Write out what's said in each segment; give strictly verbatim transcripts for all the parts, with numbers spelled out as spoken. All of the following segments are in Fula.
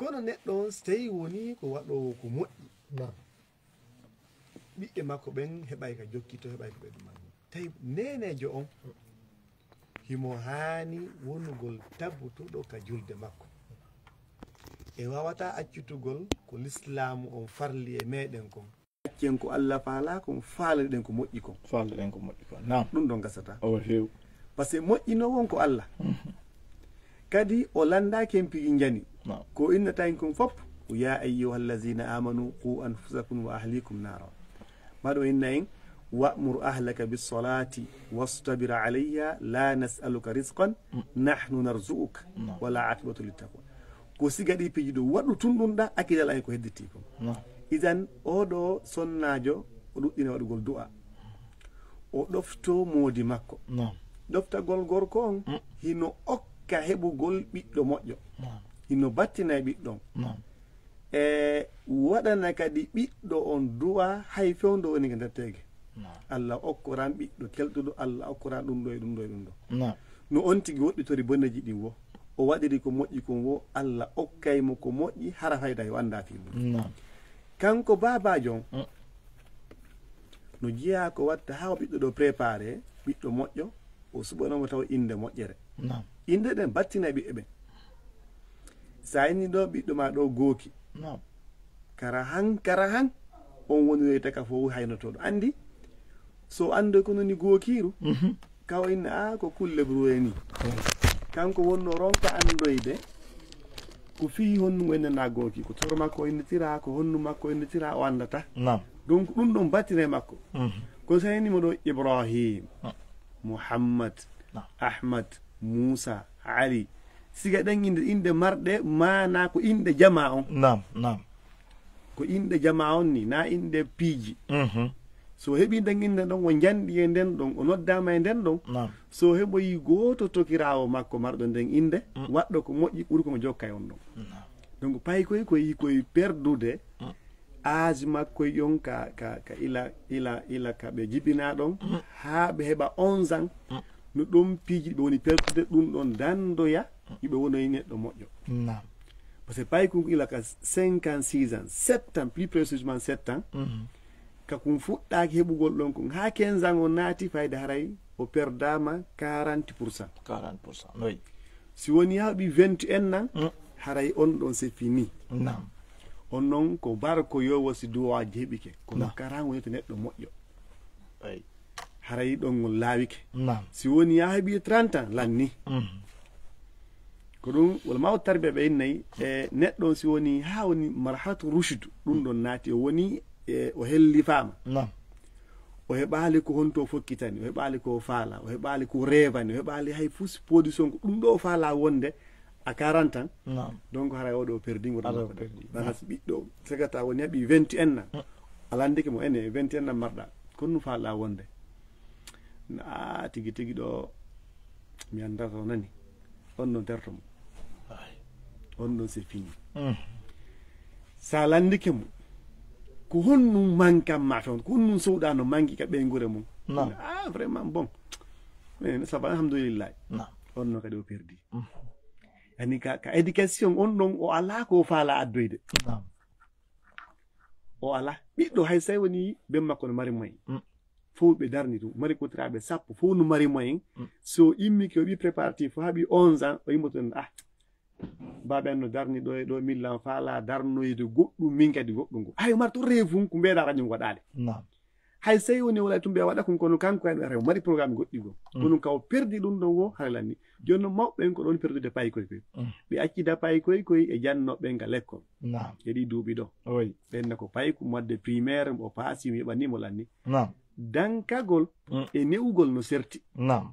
Kono neɗɗo on, so tawi woni ko waɗoowo ko moƴƴi, ɓiɓɓe makko ɓen heɓay ka jokkito, heɓay ko ɓe ɗumanno. Tawi neeneejo on himo haani wonugol tabutuɗo ka julde makko. E waawata accitugol ko lislaamu on farli e meɗen kon. Accen ko Allah faalaa kon, faalaɗen ko moƴƴi kon. Faalaɗen ko moƴƴi kon. Naam. Ɗum ɗon gasata. Awa few. Parce que moƴƴi no won ko Allah. Kadi o lanndaaki en piji njani. Naam. Ko innata en kon fof, ya ayyuhallazina amanu qu anfusakum wa ahlikum nara. Maɗo inna en, wa'mur ahlaka bis-salati wastabir alayha la nas'aluka rizqan nahnu narzuquka wala aqibatu littaqwa. Ko siga ɗi piji ɗum waɗu tun ɗum ɗa akidal en ko hedditi kon. Idan oɗo sonnaajo o ɗuɗɗina waɗugol du'a. O ɗofto moodi makko. Ɗoftagol gorko on hino okka heɓugol ɓiɗɗo moƴƴo. Hino battina e ɓiɗɗo on. E waɗana kadi ɓiɗɗo on du'a hay fewndo woni ka nder teege. Allah okkoran ɓiɗɗo kelɗuɗo, Allah okkoran ɗum ɗo e ɗum ɗo e ɗum ɗo. No on tigi woɗɗitori boneji ɗin wo, o waɗiri ko moƴƴi kon wo, Allah okkay mo ko moƴƴi, hara fayda yo annda fii mum. Kanko baabaajo on, no jeyaa ko watta haa o ɓiɗɗo ɗo préparé, ɓiɗɗo moƴƴo, o suɓanoo mo taw innde moƴƴere. Innde ɗen battina e ɓiɓɓe ɓen. Sa inni ɗo ɓiɗɗo ma ɗo gooki. Kara han, kara han, on woniroyta ka fow haynotooɗo. Anndi, so anndoy ko noni gookiiru, ka o inna, "A, ko kulle bruwe ni." Kanko wonno ronka anndoyde ko fii honnu o innana gooki, ko toro makko o innitira, ko honnu makko o innitira, o anndata. Donc, ɗum ɗon battinay makko. Ko so inni mo ɗo Ibrahim, Muhammad, Ahmad, Muusa, Ali. Siga ɗen innde, innde marɗe maana ko innde jamaa on. Naam, naam. Ko innde jamaa on ni, na innde piiji. So heɓi nden innde ɗon, o njanɗi e nden ɗon, o noddaama e nden ɗon. So heɓoyi gooto tokiraawo makko marɗo nden innde, waɗɗo ko moƴƴi ɓuri ko mo jokka e on ɗon. Donc, paykoy koy, koy perdude âge makko yon ka, ka, ka ila, ila, ila ka ɓe jibinaa ɗon, haa ɓe heɓa onze ans, no ɗon piiji ɓe woni perdude, ɗum ɗon dandoya, iɓe wonoyi neɗɗo moƴƴo. Naam. Parce que paykun ila ka cinquante-six ans, sept ans, plus précisément sept ans, ka kun fuɗɗaaki heɓugol ɗon kun, haa quinze ans o naati, fayda haray o perdaama quarante pour cent. Quarante pour cent, oui. Si woni haa ɓi vingt et un ans, haray on ɗon c'est fini. Naam. On non ko barko yowo si duwaaji heɓike. Kono karan wonete neɗɗo moƴƴo. Ay. Haray ɗon ngol laawike. Naam. Si woni haa heɓi trente ans, lanni. Ko ɗum, wala ma o tarbiya ɓe innay, e neɗɗo on si woni haa woni marhalatu rushd, ɗum ɗon naati, o woni, e, o hellifaama. Naam. O heɓaali ko honto o fokkitani, o heɓaali ko o faala, o heɓaali ko o reevani, o heɓaali hay fus position ko ɗum ɗo o faala wonde a quarante ans. Naam. Donc haray oɗo o perdi, ngo ɗum ko perdi. Bana si ɓiɗɗo segata woni heɓi vingt et un ans. A landike mo ene vingt et un ans marɗa. Kono no faala wonde. Na tigi tigi ɗo mi annda to nani. On ɗon terto mo. On ɗon c'est fini. Sa landike mo, ko honnum mankan ma toon, ko honnum sowɗa no manki ka ɓeynguure mum? Non. Ah, vraiment, bon. Mais ça va, alhamdulillah. Non. On no kadi o perdi. Yani ka, ka éducation on ɗon o alaa ko o faala addoyde. Non. O alaa. Ɓiɗɗo hay say woni ben makko no mari moyen. Fof ɓe darni ɗum. Mari kotiraaɓe sappo, fof no mari moyen. So immike o ɓi préparatif, o haɓi onze ans, o yimmoto en, ah, baaɓe an no darni ɗo e ɗo, millan faala darnoyde goɗɗum, min kadi goɗɗum ngo. Hay mar to rêve ko mbeɗa kañum waɗaade. Naam. Hay sey woni wala tumbe waɗa kon kono kanko en rew mari programme goɗɗi go. Kono ka o perdi ɗum ɗon wo haralani. Jooni noon mawɓe ɓen ko ɗon perdude payi koy koy. Ɓe accida payi koy koy e jannoɓe ɓen ka lekkol. Naam. E ɗi duuɓi ɗo. Oui. Ɓen ko payi ko mois de primaire o paasi mi yoɓani mo lanni. Naam. Dankagol e ne'ugol no serti. Naam.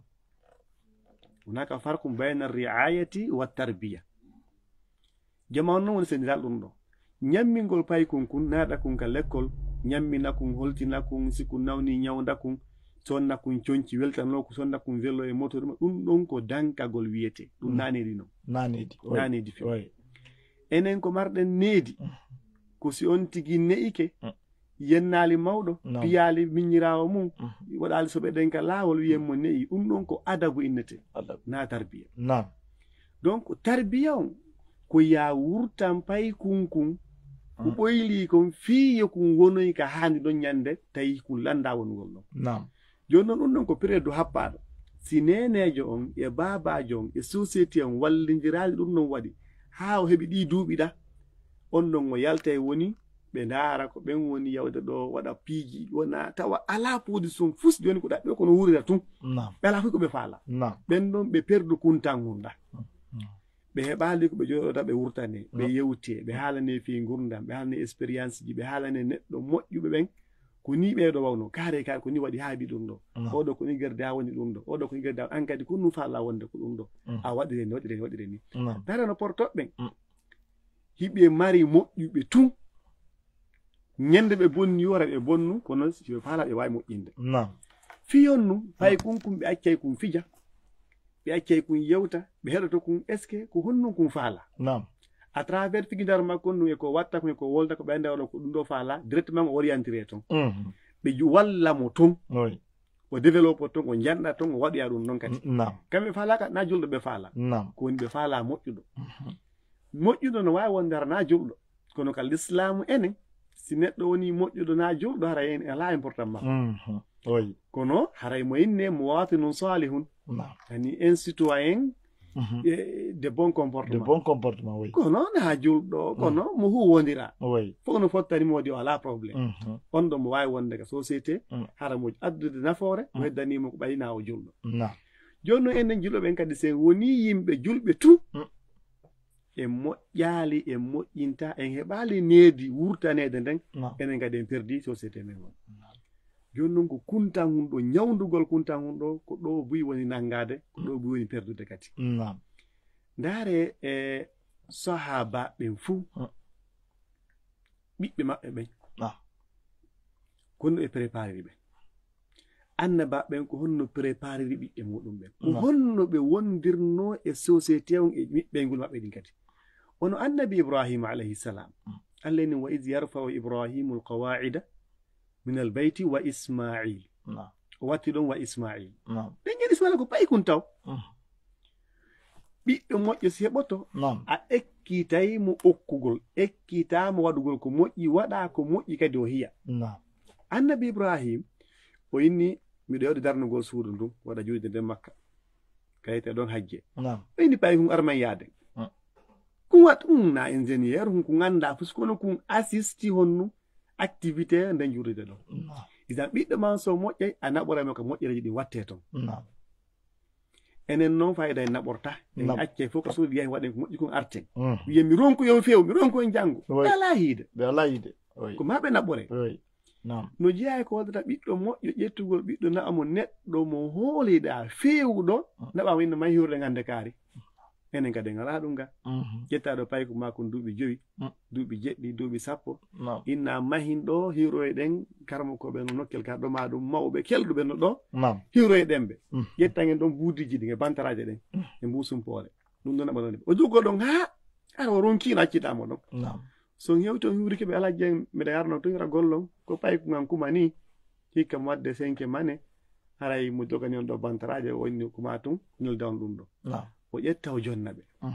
Hunaka farqun bayna riayati wa tarbiya. Jama on non woni sendiral ɗum ɗo. Ñammingol paykun kun, naɗa kun ka lekkol, ñammina kun, holtina kun, si kun nawni ñawnda kun, sonna kun conci weltanoo kun, sonna kun velo e moto ɗum, ɗum ɗon ko dankagol wiyete. Ɗum nanedi non. Nanedi. Nanedi few. Enen ko marɗen needi, ko si on tigi ne'ike, yennaali mawɗo, piyaali miñiraawo mum, waɗaali soɓe ɗen ka laawol, wiyen mo ne'i. Ɗum ɗon ko adabu innete, na tarbiya. Naam. Donc, tarbiya on, ko ya wurtan paykun kun, ko ɓoylii kon fii yo kun wonoy ka haani ɗon ñannde, tawi kun lanndaa wonugol ɗon. Naam. Jooni non, ɗun ɗon ko période happaaɗo. Si neeneejo on e baabaajo on e société on wallindiraali, ɗun non waɗi haa o heɓi ɗii duuɓi ɗa, on ɗon o yaltay woni ɓe ndaara ko ɓen woni yawde ɗo waɗa piiji, wona tawa alaa position fus jooni ko ɗaɓɓi ko no wuurira tun. Naam. Ɓe alaa fof ko ɓe faala. Naam. Ɓen ɗon ɓe perdu kuntan hun ɗa. Mm, mm. Ɓe heɓaali ko ɓe jooɗoɗa ɓe wurtane, ɓe yewte, ɓe haalane fii ngurndan, ɓe haalane expérience ji, ɓe haalane neɗɗo moƴƴuɓe ɓen. Ko ni ɓee ɗo wawno, kaare kaare ko ni waɗi haa heɓi ɗun ɗo. Naam. Oɗo ko ni gerde haa woni ɗun ɗo. Oɗo ko ni gerde haa, an kadi ko ɗun faala wonde ko ɗun ɗo. Mm. A waɗire ni, waɗire ni, waɗire ni. Naam. Dara no porto ɓen. Mm. Hiɓe mari moƴƴuɓe tun. Ñande ɓe bonni wora ɓe bonnu, kono si ɓe faala ɓe waawi moƴƴinde. Naam. Fiyon nu, fay kun kun ɓe accay kun fija. Ɓe accay kun yewta, ɓe heɗoto kun, est-ce que ko honno kun faala? Naam. À travers figidar makko nu e ko watta ko e ko wolda ko ɓe annda oɗo ko ɗun ɗo faala, directement o orientire ton. Mhm. Ɓe ju-, walla mo ton. Oui. O développe ton, o janɗa ton, o waɗoya ɗun non kadi. N-, naam. Kamɓe faala ka, na julɗo ɓe faala. Naam. Ko woni ɓe faala moƴƴuɗo. Mhm. Moƴƴuɗo no waawi wonde hara na julɗo. Kono ka lislaamu enen, si neɗɗo woni moƴƴuɗo na julɗo, hara en alaa important makko. Mhm. Oui. Kono haray mo inne muwatinun salihun. Naam. Yani un citoyen, mhm, eh, de bon comportement. De bon comportement, oui. Kono na julɗo, kono mo huwondira. Oui. Fof no fottani mo waɗi o alaa problème. Mhm. On ɗo mo waawi wonde ka société, mm, hara mo addude nafoore, mo, mm, heddani mo ko ɓay na o julɗo. Naam. Jooni non enen julɓe ɓen kadi, si en woni yimɓe julɓe tun, mm, en moƴƴaali, en moƴƴinta, en heɓaali needi wurtaneede nden, naam, enen kadi en perdi société men on. Naam. Jooni non ko kuntan hun ɗo, ñawndugol kuntan hun ɗo, ko ɗo buy woni nanngaade, ko ɗo buy woni perdude kadi. Naam. Ndaare e sahaaba ɓen fuu, hmm, ɓiɓɓe maɓɓe ɓen. Ah. Ko honno ɓe prépariri ɓe? Annabaaɓe ɓen ko honno prépariri ɓiɓɓe muɗum ɓen? Ko, naam, honno ɓe wondirnoo e société on e ɓiɓɓe ngol maɓɓe ɗin kadi? Ono annabi Ibrahima alayhi salam. Hmm. Allah ni, "Wa iz yarfa'u Ibrahimu al-qawa'ida min al-bayti wa Isma'il." Naam. O watti ɗon wa Isma'il. Naam. Ɓinngel Isma'il ko paykun taw. Mhm. Ɓiɗɗo moƴƴo si heɓoto, naam, a ekkitay mo okkugol, ekkitaa mo waɗugol ko moƴƴi, waɗa ko moƴƴi kadi o hiya. Naam. Annabi Ibrahim, o inni, "Miɗo yawde darnugol suudu ndun, waɗa juulde nden Makka. Kayte ɗon hajje." Naam. O inni, "Paykun arman yaade." Mm. Kun wat, kun na ingénieur, kun, kun annda fus, kono kun assisti honnu activité nden juulirde ɗon. Naam. Idan ɓiɗɗo man so moƴƴay, a naɓoray mo ka moƴƴereeji ɗin watte ton. Naam. Enen non fayda en naɓorta. En, naam, accay fof ko suudu yahi waɗen ko moƴƴi kon arten. Mm. Wiyen mi ronku yo few, mi ronku en janngo. Oui. Ɓe alaa hiide. Ɓe alaa hiide. Oui. Ko ma ɓe naɓore. Oui. Naam. No jeyaa e ko waddata ɓiɗɗo moƴƴo ƴettugol ɓiɗɗo na mo neɗɗo mo hooliɗaa feewuɗo, mm, naɓa mo inna may hiwruɗen hannde kaari. Enen kadi en alaa ɗum ga. Mhm. Ƴettaɗo payko makko duuɓi jowi, mm, duuɓi jeɗɗi, duuɓi sappo. Naam. Inna mahin ɗo hiroyɗen karmo ko ɓe no nokkel ka ɗo ma ɗum mawɓe kelɗuɓe no ɗo. Naam. Hiroyɗen ɓe. Mm. Ƴettan en ɗon buudiiji ɗin e bantaraaje ɗen. Mm. E mbusumpoore. Ɗum ɗon naɓa ɗon. O joggo ɗon haa ara o ronkiino accitamo ɗon. Naam. So on hewti on hiwrike ɓe alaa jeyan mbiɗa yarno tun ira gollon. Ko payko ngan kuma ni. Hikka mo wadde senke mane. Haray mo jogani on ɗo bantaraaje o inni kuma tun. Nelda on ɗum ɗo. Naam. O ƴetta o jonna ɓe. Mm.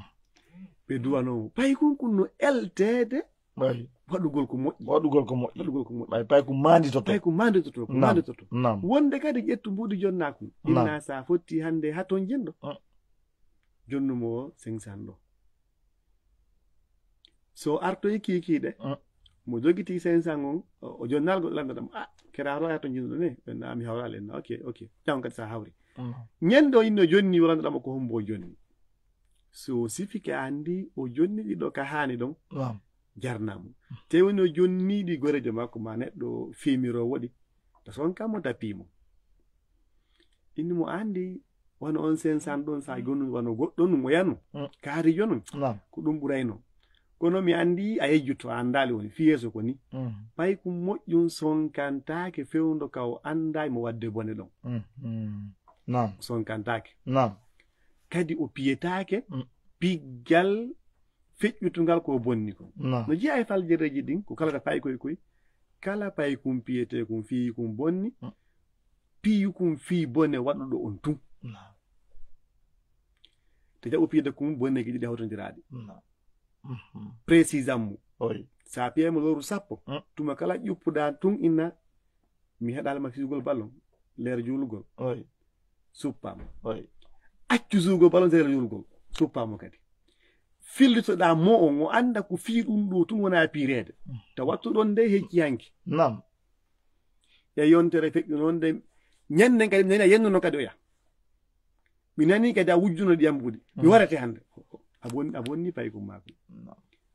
Ɓe duwanoo mo. Paykun kun no elteede. Ɓay. Waɗugol ko moƴƴi. Waɗugol ko moƴƴi. Waɗugol ko moƴƴi. Ɓay, payku maanditoto. Payku maanditoto, ko, naam, maanditoto. Naam. Wonde kadi ƴettu mbuuɗi jonnaa kun. Naam. Inna sa fotti hannde haa ton jinɗo. Mm. Jonnu mo o cinq cents ɗo. So artoyi kiikiiɗe, mm, mo jogiti cinq cents on, o, o jonnal goɗɗo lannda ɗam. Ah, kera hawra haa ton jinɗo ne? Ɓen na mi hawraali en. Ok, ok. Jam kadi sa hawri. Mm. Ñande o inno jonni, o lannda ɗam ko hombo o jonni. So sifike anndi o jonni ɗiɗo ka haani ɗon, naam, jarnaa mo. Te woni o jonni ɗi goreejo makko ma neɗɗo femiroowo ɗi. To son kam mo tapii mo. Inni mo anndi wano on cinq cents ɗon sa gonu wano goɗɗo nun o yanu. Mm. Kaarijo nun. Naam. Ko ɗum ɓurayno. Kono mi anndi a yejjuto a anndaali woni fii yeeso ko ni. Mm. Payku moƴƴum sonkantaake fewndo ka o anndaay mo wadde bone ɗon. Mm. Mm. Naam. Sonkantaake. Naam. Kadi o piyetaake, mm, piggal feƴƴutungal ko bonni kon. Naam. No jeyaa e faljereeji ɗin, ko kala ta paykoy koy, kala paykun piyeteekun fii kun bonni, mm, piyu kun fii bone waɗuɗo on tun. Naam. Te jaɓu piyede kun bone ki ɗiɗi hawtondiraaɗi. Naam. Mhm. Précisément. Oui. Sa piyay mo lewru sappo, mm, tuma kala ƴuppuɗa tun inna, mi haɗaali ma fiyugol ballon, leer juulugol. Oui. Suppaama. Oui. Accu juulugol ballon, leer juulugol. Suppaama kadi. Fillitoɗa mo on, o annda ko fii ɗum ɗo tun wona piireede. Mm. Ta wattu ɗon nde hecci hanki. Naam. E yontere feƴƴu noon de, ñanden kadi mi nani a yennuno kadi oya. Mi nani kadi a wujjuno ɗiyam buɗi. Mi warete hannde. A bonni, a bonni paykum maako.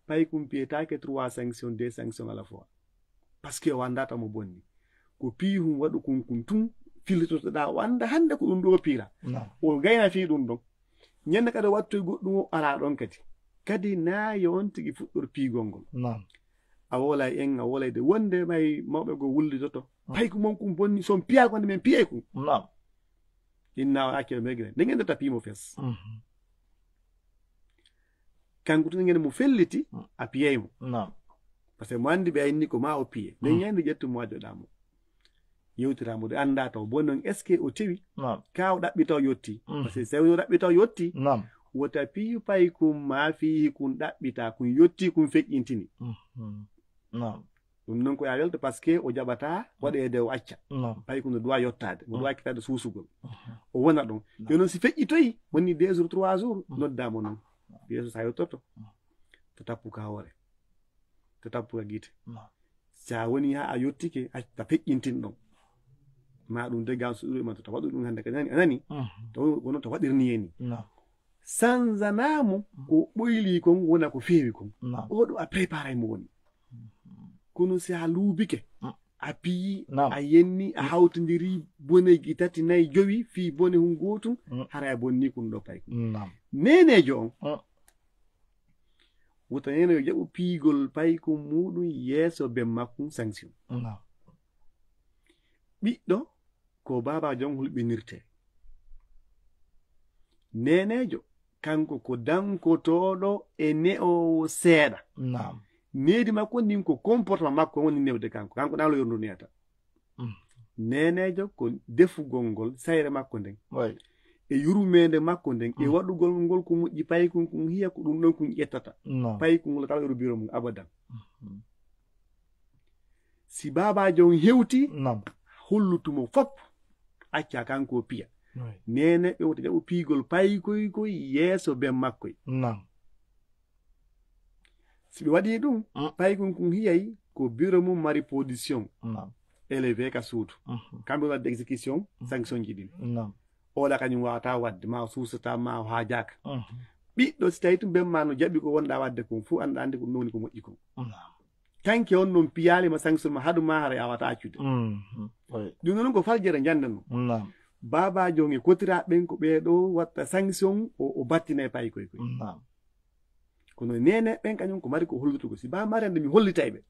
Paykum piyetaake trois sanctions, deux sanctions à la fois. Parce que o annda tamo bonni. Ko piihum waɗu kun kun tun, fillitotoɗa o annda hannde ko ɗum ɗo piira. O gayna fii ɗum ɗon. Ñande kadi o wattoy goɗɗum o ara ɗon kadi. Kadi na yo on tigi fuɗɗor piigol ngol. A wolay en, a wolay de wonde may mawɓe go wullitoto. Paykum mon kun bonni, son piya ko nde men piyay kun. Inna o acca megre. Nde ngende ta piimo fes. Kanko tun ngende mo felliti, a piyay mo. Parce que mo andi ɓe ayni ko ma o piye. Nde ngende ƴettu mo addoɗa mo. Yewtira mo de anda taw. Bon non est-ce que o tewi? Ka o ɗaɓɓita o yotti. Parce que so o ɗaɓɓita o yotti. Wota piyu paykum ma fihi kun ɗaɓɓita, kun yotti, kun feƴƴintini. Ɗum noon ko ya welta parce que o jaɓata waɗeede o acca. Paykum no duwa yottaade, mo duwa ekkitaade suusugol. O wona ɗon. Yo noon si feƴƴitoyi, woni deux jours, trois jours, nodda mo noon. Yeeso sa yottoto. To tappu ka hoore. To tappu ka gite. Sa woni ha a yottike, a, ta feƴƴintin ɗon. Ma ɗum de gam suɗuɗo ma to ta waɗu ɗum hannde ka nani, a nani? To wono to waɗirni yeni. Sanzanamo ko ɓoyli kon wona ko feewi kon. Oɗo a préparay mo woni. Kono si a luubike, a piyi, a yenni, a hawtindiri boneji tati, nayi, jowi, fii bone hun gootum, hara a bonni kun ɗo pay kun. Nenejo on, wota nenejo jaɓu piigol paykun muɗum yeeso ben makkun sanction. Ɓiɗɗo ko baaba jom hulɓinirte. Nenejo kanko ko dankotooɗo e ne'oowo seeɗa. Needi makko ndin ko comportement makko woni newde kanko. Kanko ɗan lo yorndu neyata. Nenejo ko defugol ngol sayre makko nden. E yurmeende makko nden, e waɗugol ngol ko moƴƴi paykun kun hiya ko ɗum ɗon kun ƴettata. Paykun ngol kala yoru biro mum abadan. Si baabaajo on hewti, hollutumo fop, acca kanko piya. Neneɓe wota jaɓu piigol paykoy koy yeeso ben makkoy. Si ɓe waɗi ɗum, paykun kun hiyay ko biro mum mari position élevé ka suudu. Kamɓe waɗde exécution sanction ji ɗin. Oɗa kañum wawata waɗde, ma o suusata, ma o haajaaka. Ɓiɗɗo si tawi tum ben ma no jaɓi ko wonɗa waɗde kon fof, anɗa andi ko ɗum woni ko moƴƴi kon. Tanke on non piyaali ma sanction ma haɗu ma hara yawata accude. Ɗum noon ko faljere jannde non. Baabaajo on e kotira ɓen ko ɓee ɗo watta sanction o, o battina e paykoy koy. Kono nene ɓen kañum ko mari ko hollitugo. Si ba mari ande mi hollitay ɓe.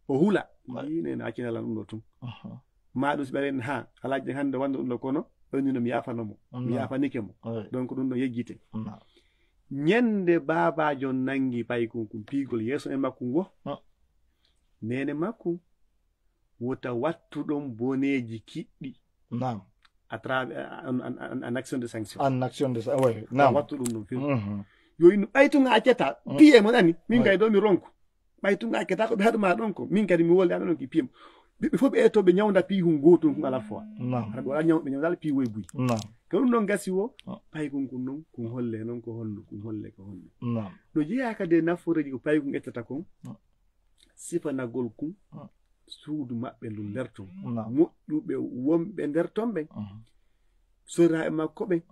O hula. Yi nene accina lan ɗum ɗo tun. Ma ɗum si ɓe ren ha alhaji hande wanda ɗum ɗo kono ɓen no mi yafano mo. Mi yafanike mo. Donc ɗum ɗo yejjite. Ñande baabaajo nangi paykun kun piigol yeeso e makkun wo. Nene makkun wota wattu ɗon boneeji kiɗɗi. Naam. À travers, en, en, en, en action de sanction. En action de sa-, oui, naam. Wattu ɗum ɗon fil. Yo inu ɓay tun a accata, piye mo nani, min kay ɗo mi ronku. Ɓay tun a accata ko ɓe haɗu ma ɗon ko, min kadi mi woli aɗa ɗon ki piye mo. Ɓe, ɓe fof ɓe etto ɓe ñawnda piyi hun gootun kun à la fois. Naam. Hara ɓe wala ñaw-, ɓe ñawdal piyi woy buy. Naam. Ko ɗum ɗon gasi wo, pay kun kun non, kun holle non ko hollu, kun holle ko hollu. Naam. No jeeya kadi e nafooreeji ko pay kun ettata kon, sifanagol kun, suudu maɓɓe ndun nder ton. Moƴƴuɓe wonɓe nder ton ɓen. Soriraaɓe makko ɓen.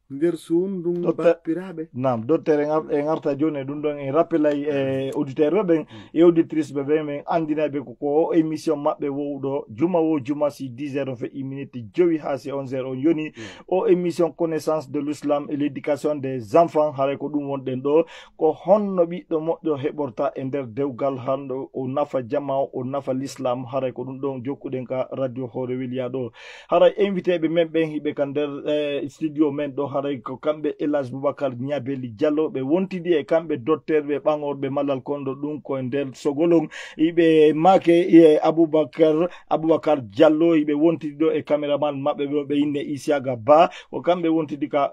Nder suudu ndun bappiraaɓe. Naam, docteur en ar-, en arta jooni e ɗum ɗon, en rappelay e auditeur ɓe ɓen e auditrice ɓe ɓen, men anndinay ɓe ko, ko o émission maɓɓe wowɗo, juma wo juma si dix heures on feƴƴi minute jowi haa si onze heures on yoni. O émission connaissance de l'islam et l'éducation des enfants, haray ko ɗum wonɗen ɗo. Ko honno ɓiɗɗo moƴƴo heɓorta e nder dewgal hande o nafa jama o, o nafa l'islam? Haray ko ɗum ɗon jokkuɗen ka radio Hoore Weliya ɗo. Haray invité ɓe men ɓen hiɓe ka nder E studio men ɗo, haray ko kamɓe Elhadj Boubacar Niabeli Diallo, ɓe wontidi e kamɓe dotterɓe ɓaŋorɓe malal konɗo ɗum ko e nder sogolon. Iɓe make e Aboubacar, Aboubacar Diallo, iɓe wontidi ɗo e caméraman maɓɓe ɗo, ɓe inne Isiaga Ba, ko kamɓe wontidi ka,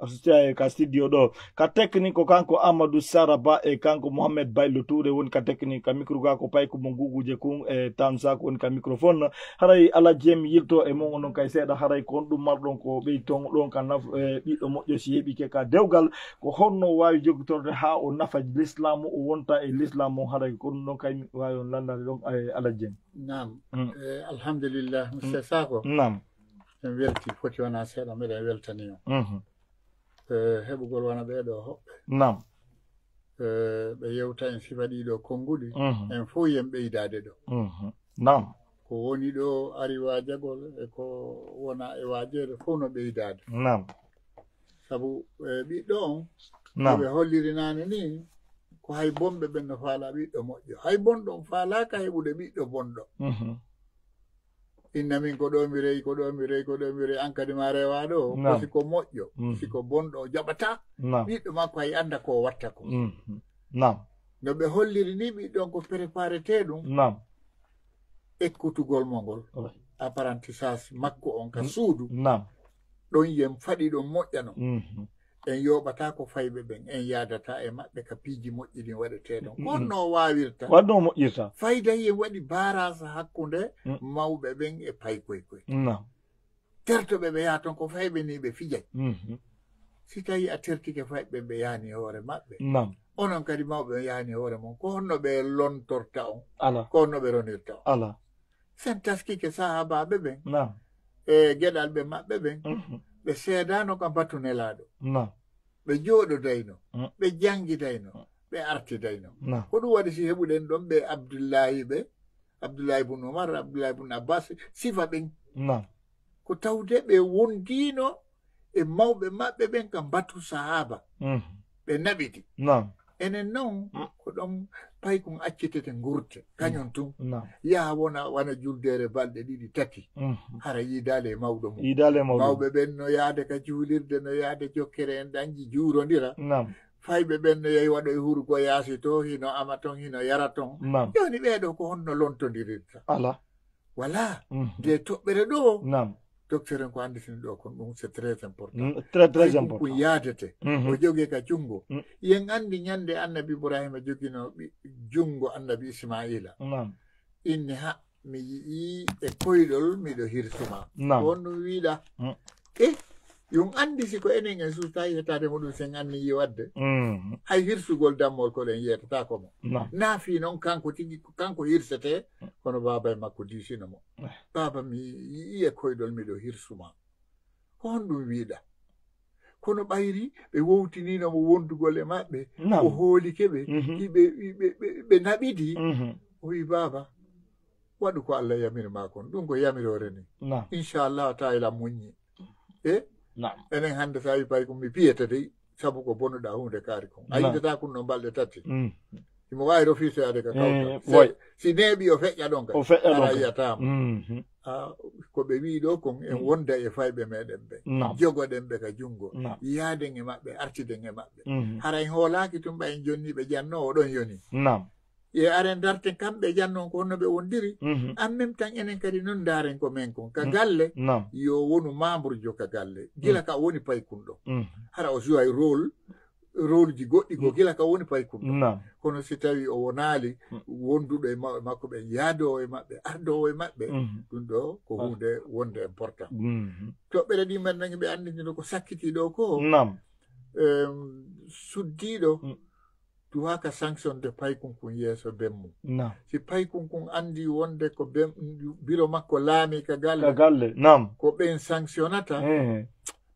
ka studio ɗo. Ka technique ko kanko Amadou Sara Ba e kanko Mohamed Baylo Touré woni ka technique, ka micro ga ko Payko mo Guguje kun e Tamsa ko woni ka microphone. Haray Alhaji en mi yilto e mon onon kay seeɗa, haray ko on ɗum marɗon ko ɓey ton ɗon ka naf-, e ɓiɗɗo moƴƴo si heɓike ka dewgal, ko honno o waawi jokkitorde haa o nafa lislamu, o wonta e lislamu on, haray ko ɗum ɗon kay mi waawi on lanndade ɗon e Alhaji en. Naam. Mm. Eh, alhamdulillah, Mm. Monsieur Sakho. Naam. En welti, foti wona seeɗa, miɗen weltani on. Mhm. Eh, heɓugol wona ɓee ɗoo hoɓɓe. Naam. Eh, ɓe yewta en sifa ɗii ɗoo konnguɗi, Mhm. en fof yen ɓeydaade ɗoo. Mhm. Naam. Ko woni ɗoo ari waajagol e ko wona e waajeede fof no ɓeydaade. Naam. Sabu, eh, ɓiɗɗo on, no Naam. ɓe holliri naane nii, ko hay bonɓe ɓen no faalaa ɓiɗɗo moƴƴo. Hay bonɗo on faalaaka heɓude ɓiɗɗo bonɗo. Mhm. Inna min ko ɗo mi rewi, ko ɗo mi rewi, ko ɗo mi rewi, an kadi ma rewa ɗo, Naam. ko si ko moƴƴo, Mhm. si ko bonɗo, o jaɓata. Naam. Ɓiɗɗo makko hay annda ko o watta ko. Mhm. Naam. No ɓe holliri ni, ɓiɗɗo on ko préparete ɗum. Naam. Ekkutugol mo ngol. Oui. Apprentissage makko on ka Mm. suudu. Naam. Ɗon yen faɗi ɗon moƴƴa non. Mhm. En yooɓata ko fayɓe ɓen, en yaadata e maɓɓe ka piiji moƴƴi ɗin waɗetee ɗon. Ko Mm. honno o waawirta? Waɗno o moƴƴirta? Fayda yen waɗi baaraasa hakkunde Mm. mawɓe ɓen e paykoy koy. Naam. Tertoɓe ɓe yaha ton ko fayɓe ni ɓe fijay. Mhm. Si tawi a tertike fayɓe ɓe yaani hoore maɓɓe. Naam. Onon kadi mawɓe on yaani hoore mon. Ko honno ɓe lontorta on? Ala. Ko honno ɓe ronirta on? Ala. Sen taskike sahaabaaɓe ɓen. Naam. E geɗalɓe maɓɓe ɓen. Mhm. Ɓe seedaano ka batu Nelaaɗo. Naam. Ɓe jooɗodayno. Mm. Ɓe janngidayno. Mm. Ɓe artidayno. Naam. Ko ɗum waɗi si heɓuɗen ɗon ɓe Abdullahi ɓe, Abdullahi bun Umar, Abdullahi bun Abbas, sifa ɓen. Naam. Ko tawde ɓe wondiino e mawɓe maɓɓe ɓen ka batu sahaaba. Mhm. Ɓe naɓidi. Naam. Enen non, Mm. ko ɗon paykun accitete ngurte, kañum Mm. tun. Naam. Yaha wona, wana juldeere balɗe ɗiɗi, tati. Mhm. Hara yiidaali e mawɗo mum. Yiidaali e mawɗo mum. Mawɓe ɓen no yaade ka juulirde, no yaade jokkere en ɗanji juurondira. Naam. Fayɓe ɓen no yahi waɗo e hurugo yaasi to, hino ama ton, hino yara ton. Naam. Jooni ɓee ɗoo ko honno lontondirirta? Ala. Wala. Mhm. Nde toɓɓere ɗoo, Naam. Docteur en ko annditini ɗoo kon, ɗum c'est très important. Mm, très, très Hay ɗum ko important. yaadete. Mhm. O jogee ka junngo. Mm. Yen anndi ñande Annabi Ibrahima jogino ɓi-, junngo Annabi Ismaila. Naam. Inni ha mi yi'i e koyɗol miɗo hirsuma. Naam. Ko on ɗum wiiɗa. Mm. E yum anndi si ko enen en suusta yetaade mo ɗum sen anniyi wadde. Mm. Hay hirsugol dammol ko ɗen yetataako mo. Naam. Naa fii noon kanko tigi, ko kanko hirsetee, kono baaba e makko diisino mo. Eh. Baaba, mi yi'i e koyɗol miɗo hirsuma. Ko honɗum wiiɗa? Kono ɓayri ɓe wowtiniino mo wondugol e maɓɓe, Naam. o hoolike ɓe, Mhm. iɓe, iɓe, ɓe, ɓe naɓidi. Mhm. O wi, "Baaba, waɗu ko Allah yamiri maa kon." Ɗum ko yamiroore ni. Naam. Inchallah, tawa ila muññi. E? Naam. Enen hannde so a wi pay ko mi piyete dey, sabu ko bonuɗaa huunde kaari kon. A Naam. yiɗataa kun no balɗe tati. Mm. Himo waawi refusé ade ka Eh, kawtal. Se-, way. Si neeɓi o feƴƴa ɗon kay. O feƴƴa Hara ɗon kay. yiyataa mo. Mhm. Ah, ko ɓe wi'i ɗo kon, en Mm. wonda e fayɓe meɗen ɓe. Naam. Jogoɗen ɓe ka junngo. Naam. Yaaden e maɓɓe, artiden e maɓɓe. Mhm. Hara en hoolaaki tun ɓay en jonni ɓe janno o ɗon yoni. Naam. Ye aren darten kamɓe janno on ko honno ɓe wondiri. Mhm. En même temps enen kadi non ndaren ko men kon. Ka Mm. galle, Naam. yo wonu membre jo ka galle. Gila Mm. ka woni paykun ɗo. Mm. Hara o suway rôle, rôle ji goɗɗi ko Mm. gila ka woni paykun ɗo. Naam. Kono si tawi o wonaali Mm. wonduɗo e ma-, makko ɓe yaadoowo e maɓɓe, ardoowo e maɓɓe, Mm. ɗum ɗo ko Ah. huunde wonde important. Mm. Toɓɓere ɗi men nangi ɓe annditino ko sakkiti ɗo ko, Naam. em, suddiiɗo Mm. duwaka sanction de paykun kun yeeso bemmu. Naam. Si paykun kun anndi wonde ko bem-, biro makko laami ka galle. Ka galle, naam. Ko ɓen sanctionnata, Eh.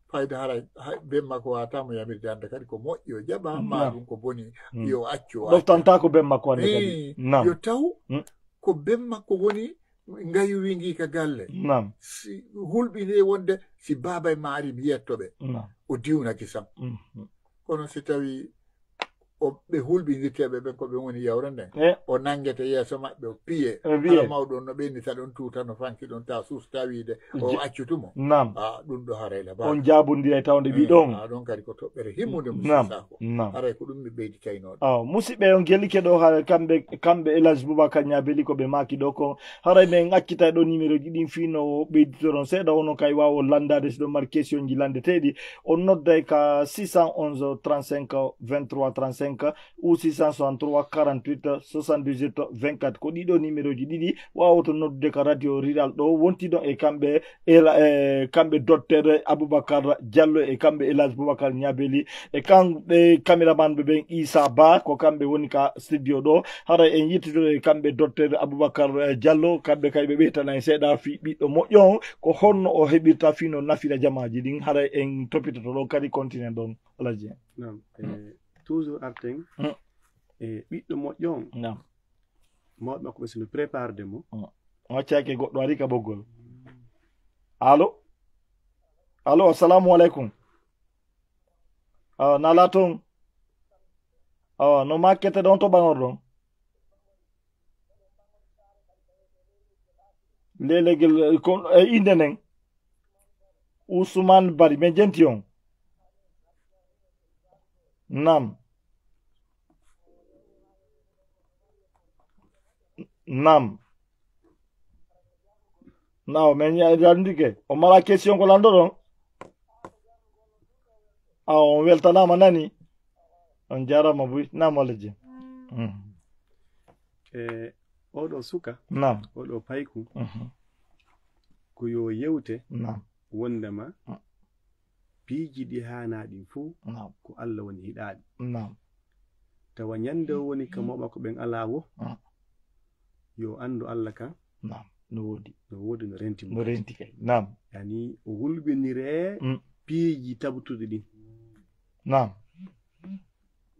fayda haray, hay bemma ko wata mo yamirde hannde kadi ko moƴƴi o jaɓa, Mm, ma naam. ɗum ko boni, Mm. yo accu o acca. Ɗoftantaa ko bemma ko hannde kadi. Eh, Naam. yo taw Mm. ko bemma ko woni ngayu wingi ka galle. Naam. Si hulɓini wonde si baaba e ma ari mi yetto ɓe. Naam. O diwnaki sam. Mm. Kono si tawi o ɓe hulɓindirteeɓe ɓen ko ɓen woni yawre nden. Eh. O nanngete yeeso maɓɓe, o piye. O piye. Hara mawɗo on no ɓeyni, sa ɗon tuuta, no fanki ɗon, ta suusta wiide o accutumo. Naam. Ah, ɗum ɗo haray la ba. On jaabondiray tawde ɓiɗo on. Ah, ɗon kadi ko toɓɓere himmunde, Naam. Musa Sako. Naam. Haray ko ɗum mi ɓeyditayno ɗo. Aw, musidɓe, on gellike ɗo, haray kamɓe, kamɓe El Hadj Boubacar Niabelli ko ɓe maaki ɗo ko. Haray men accitay ɗo numéro ji ɗin fii no ɓeyditoron seeɗa, onon kay waawo landaade si ɗon mari question ji landeteeɗi. On nodday ka six cent onze trente-cinq vingt-trois trente-cinq ou six cent soixante-trois quarante-huit soixante-dix-huit vingt-quatre. Ko ɗiɗo numéro ji ɗiɗi waawoto noddude ka Radio Rural ɗo. Wonti ɗon e kamɓe, e la, e kamɓe Docteur Aboubacar Diallo e kamɓe El Hadj Boubacar Niabelli e kamɓe cameraman ɓe ɓen Issa Ba, ko kamɓe woni ka studio ɗo. Haray en yettidoto e kamɓe Docteur Aboubacar, eh, Diallo, kamɓe kay ɓe ɓeytana en seeɗa fii ɓiɗɗo moƴƴo on, ko honno o heɓirta fii no nafira jamaaji ɗin. Haray en topitoto ɗon kadi, continue ɗon, Alhaji. Naam, eh, toujours arten, Mm. eh, ɓiɗɗo moƴƴo on. Naam. Mawɓe makko ɓe sino préparde mo. Mm. On accake goɗɗo ari ka ɓoggol. Allo? Allo, assalamu alaikum. Awa, nala ton. Awa, no makkete ɗon to ɓaŋor ɗon? Lelegel, eh, ko, e innde nden? Ousmane Bari, men jenti on. Naam. Naam. Naam, men ya-, yandike. O mara question ko landoɗon? Awa, on weltanaama nani. On jaaraama buy. Naam, Alhaji. Mm. E, oɗo suka, Naam. Oɗo payku, Mhm. ko yo yewte Naam. wondema Mm. piiji ɗi haanaa ɗin fof Naam. ko Allah woni hiɗaaɗi. Naam. Tawa ñande o woni ka mawɓe makko ɓen alaa wo, Mm. yo anndu Allah kan Naam. No woodi. No woodi, no renti mo. No renti kay. Naam. Yani o hulɓinire Mm. piiji tabtuɗi ɗin. Naam.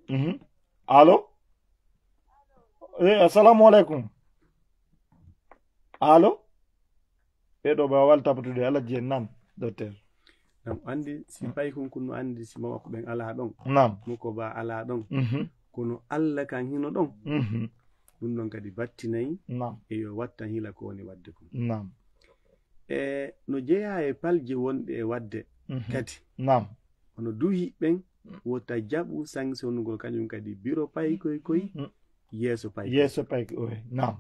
Mhm. Allo? Eh, assalamu alaikum. Allo? Ɓeɗo ɓe wawal taputude, Alhaji en. Naam, docteur. Nam andi si Mm. paykun kun no andi si mawɓe makko ɓen alaa ɗon. Naam. Mo ko ba alaa ɗon. Mhm. Kono Allah kan hino ɗon. Mhm. Ɗum ɗon kadi battinay Naam. e yo wattan hila ko woni wadde kon. Naam. E no jeyaa e palje wonɗe e wadde Mhm. kadi. Naam. Hono duhi ɓen Mm. wota jaɓu sanctionnugol kañum kadi biro paykoy koy Mm. yeeso paykoy. Yeeso paykoy, oui. Naam.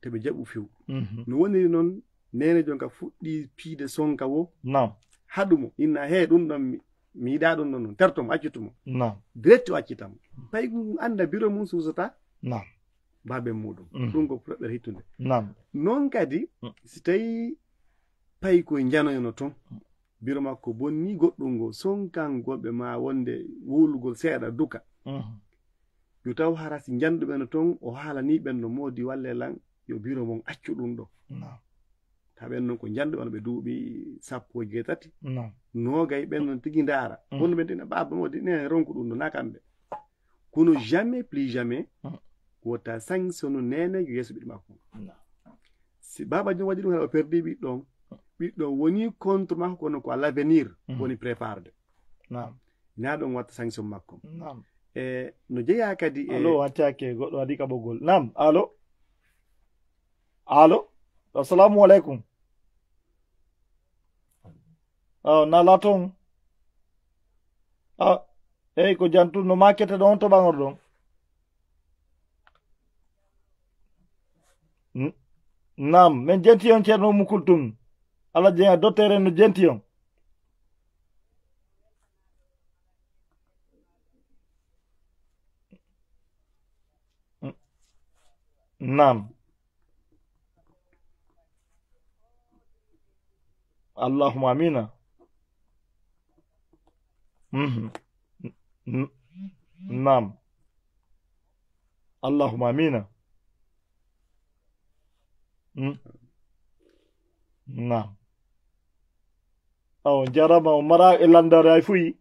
Te ɓe jaɓu few. Mhm. No woniri noon, neene jonka fuɗɗi piide sonka wo. Naam. Haɗu mo, inna he ɗum ɗon mi, mi yiɗaa ɗum ɗon noon, terto mo, accitu mo. Naam. Direct o accita mo. Paygu ngu annda biro mum suusata Naam. baaben muɗum. Mhm. Ɗum ko fuɗɗere hittunde. Naam. Noon kadi, Mm. si tawi paykoy njanoyno toon, biro makko bonni goɗɗum ngo, sonkangol ɓe ma wonde wowlugol seeɗa duka. Mhm. Yo taw hara si njanɗuɓe no toon, o haalanii ɓen no moodi walle lan, yo biro mon accu ɗum ɗo. Naam. Ta ɓen noon ko njanɗuɓe no ɓe duuɓi sappo e jeetati, Naam. noogay ɓen noon tigi ndaara. Mm. Kono ɓen tigi baaba moodi ne ronku ɗum ɗo, na kamɓe. Kono jamais, plus jamais, Mm. wota sanctionnu neene yeeso ɓiɗɗo makko. Naam. Si baaba jom waɗi ɗum, hara o perdi ɓiɗɗo on. Ɓiɗɗo on woni contre makko, kono ko à l'avenir Mm. woni préparde. Naam. Na ɗum watta sanction makko. Naam. E no jeyaa kadi e Allo, wattake goɗɗo waɗi ka ɓoggol. Naam, allo? Allo? Assalamu alaikum. Aw, nala toon. A, eyi, ko jantu no makkete ɗon to ɓaŋor ɗon? N-, naam, men jenti on Ceerno Ummu Kultum. Alhaji en, docteur en no jenti on. N-, naam. Allahumma amina. Mhm. N-, n-, naam. Allahumma amina. Mm. Naam. Awa, jarama, o mara e landare ay fuyi.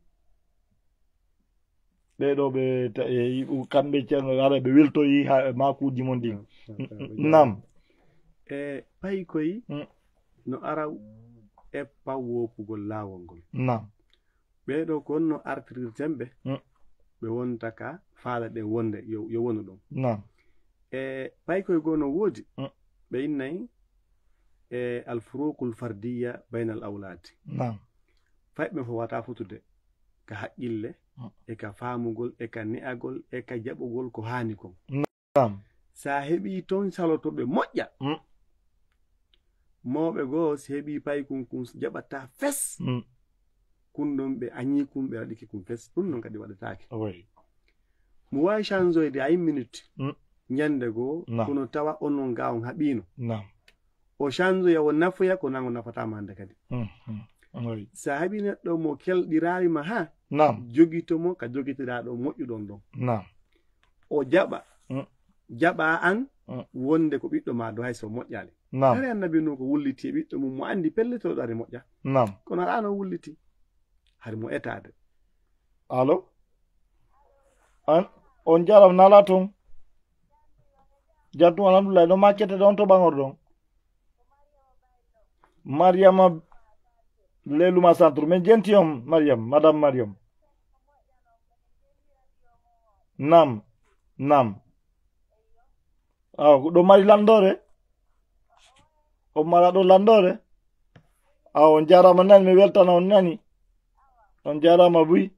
Ɓeɗo ɓe ta-, e, kamɓe ceerno, ara ɓe weltoyi ha, e makuji mon ɗin. Naam, naam, naam. Naam. E paykoy Mm. no ara e paw woopugol laawol ngol. Naam. Ɓeɗo kon no artirirten ɓe. Mm. ɓe wonta ka faala ɗen wonde yo, yo wonu ɗon. Naam. E paykoy goo no woodi. Mm. Ɓe innay e alfuruqul fardiya baynal awlaadi. Naam. Fay ɓe fof wata fotude ka haqqille, mm, e ka faamugol, e ka ne'agol, e ka jaɓugol ko haani kon. Naam. Sa heɓii toon saloto ɓe moƴƴa. Mm. Mawɓe goo si heɓii paykun kun jaɓata fes. Mm. Kun ɗon ɓe añii kun, ɓe waɗike kun fes. Ɗum non kadi waɗataake. Oui. Mo waawi changeoyde ay minute. Mm. Ñande goo, naam, kono tawa onon ga on haɓiino. Naam. O changeoya, o nafoya, ko nan o nafata ma hannde kadi. Mm, mm. Oui. Sa heɓi neɗɗo mo kelɗiraali ma ha, naam, jogito mo ka jogitoɗaa ɗo moƴƴuɗon ɗon. Naam. O jaɓa, mm, jaɓa an, mm, wonde ko ɓiɗɗo ma ɗo hay so moƴƴaali. Naam. Hari annabi Nuhu ko wulliti e ɓiɗɗo mum mo anndi pellitorɗo ari moƴƴa. Naam. Kono alaa no wulliti. Hari mo etaade. Allo? An, on jaram nala ton. Jattum alhamdulillah, ɗo makkete ɗon to ɓaŋor ɗon. Mariama Leluma Centre. Min jenti on, Mariam, Madame Mariam. Naam, naam. Awa, ko ɗo mari lanndore? On mara ɗo lanndore? Awa, on jaaraama nani, mi weltana on nani. On jaaraama buy.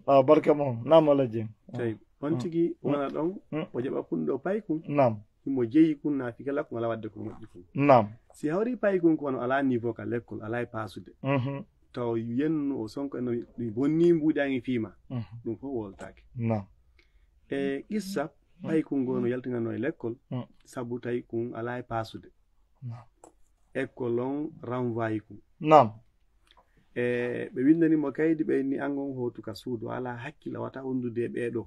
Awa, barka mon. Naam, Alhaji. Tawi, on tigi wona ɗon, mm, o jaɓa kun ɗo paykun. Naam. Himo jeyi kun, na fika lakko ngala waɗde ko moƴƴi kun. Naam. Si hawri paykun ko wano alaa niveau ka lekkol, alaa e paasude. Mhm. Taw yennu o sonko no, no bonni mbuuɗi an e fiima. Mhm. Ɗum fof woltaake. Naam. E qissa, mm, paykun ngoo no yaltinanoo e lekkol, mm, sabu tawi kun alaa e paasude. Naam. Ekkol on renvoyi kun. Naam. E ɓe winndani mo kaydi, ɓe inni an on hootu ka suudu, alaa hakkil, a wata wondude e ɓee ɗoo.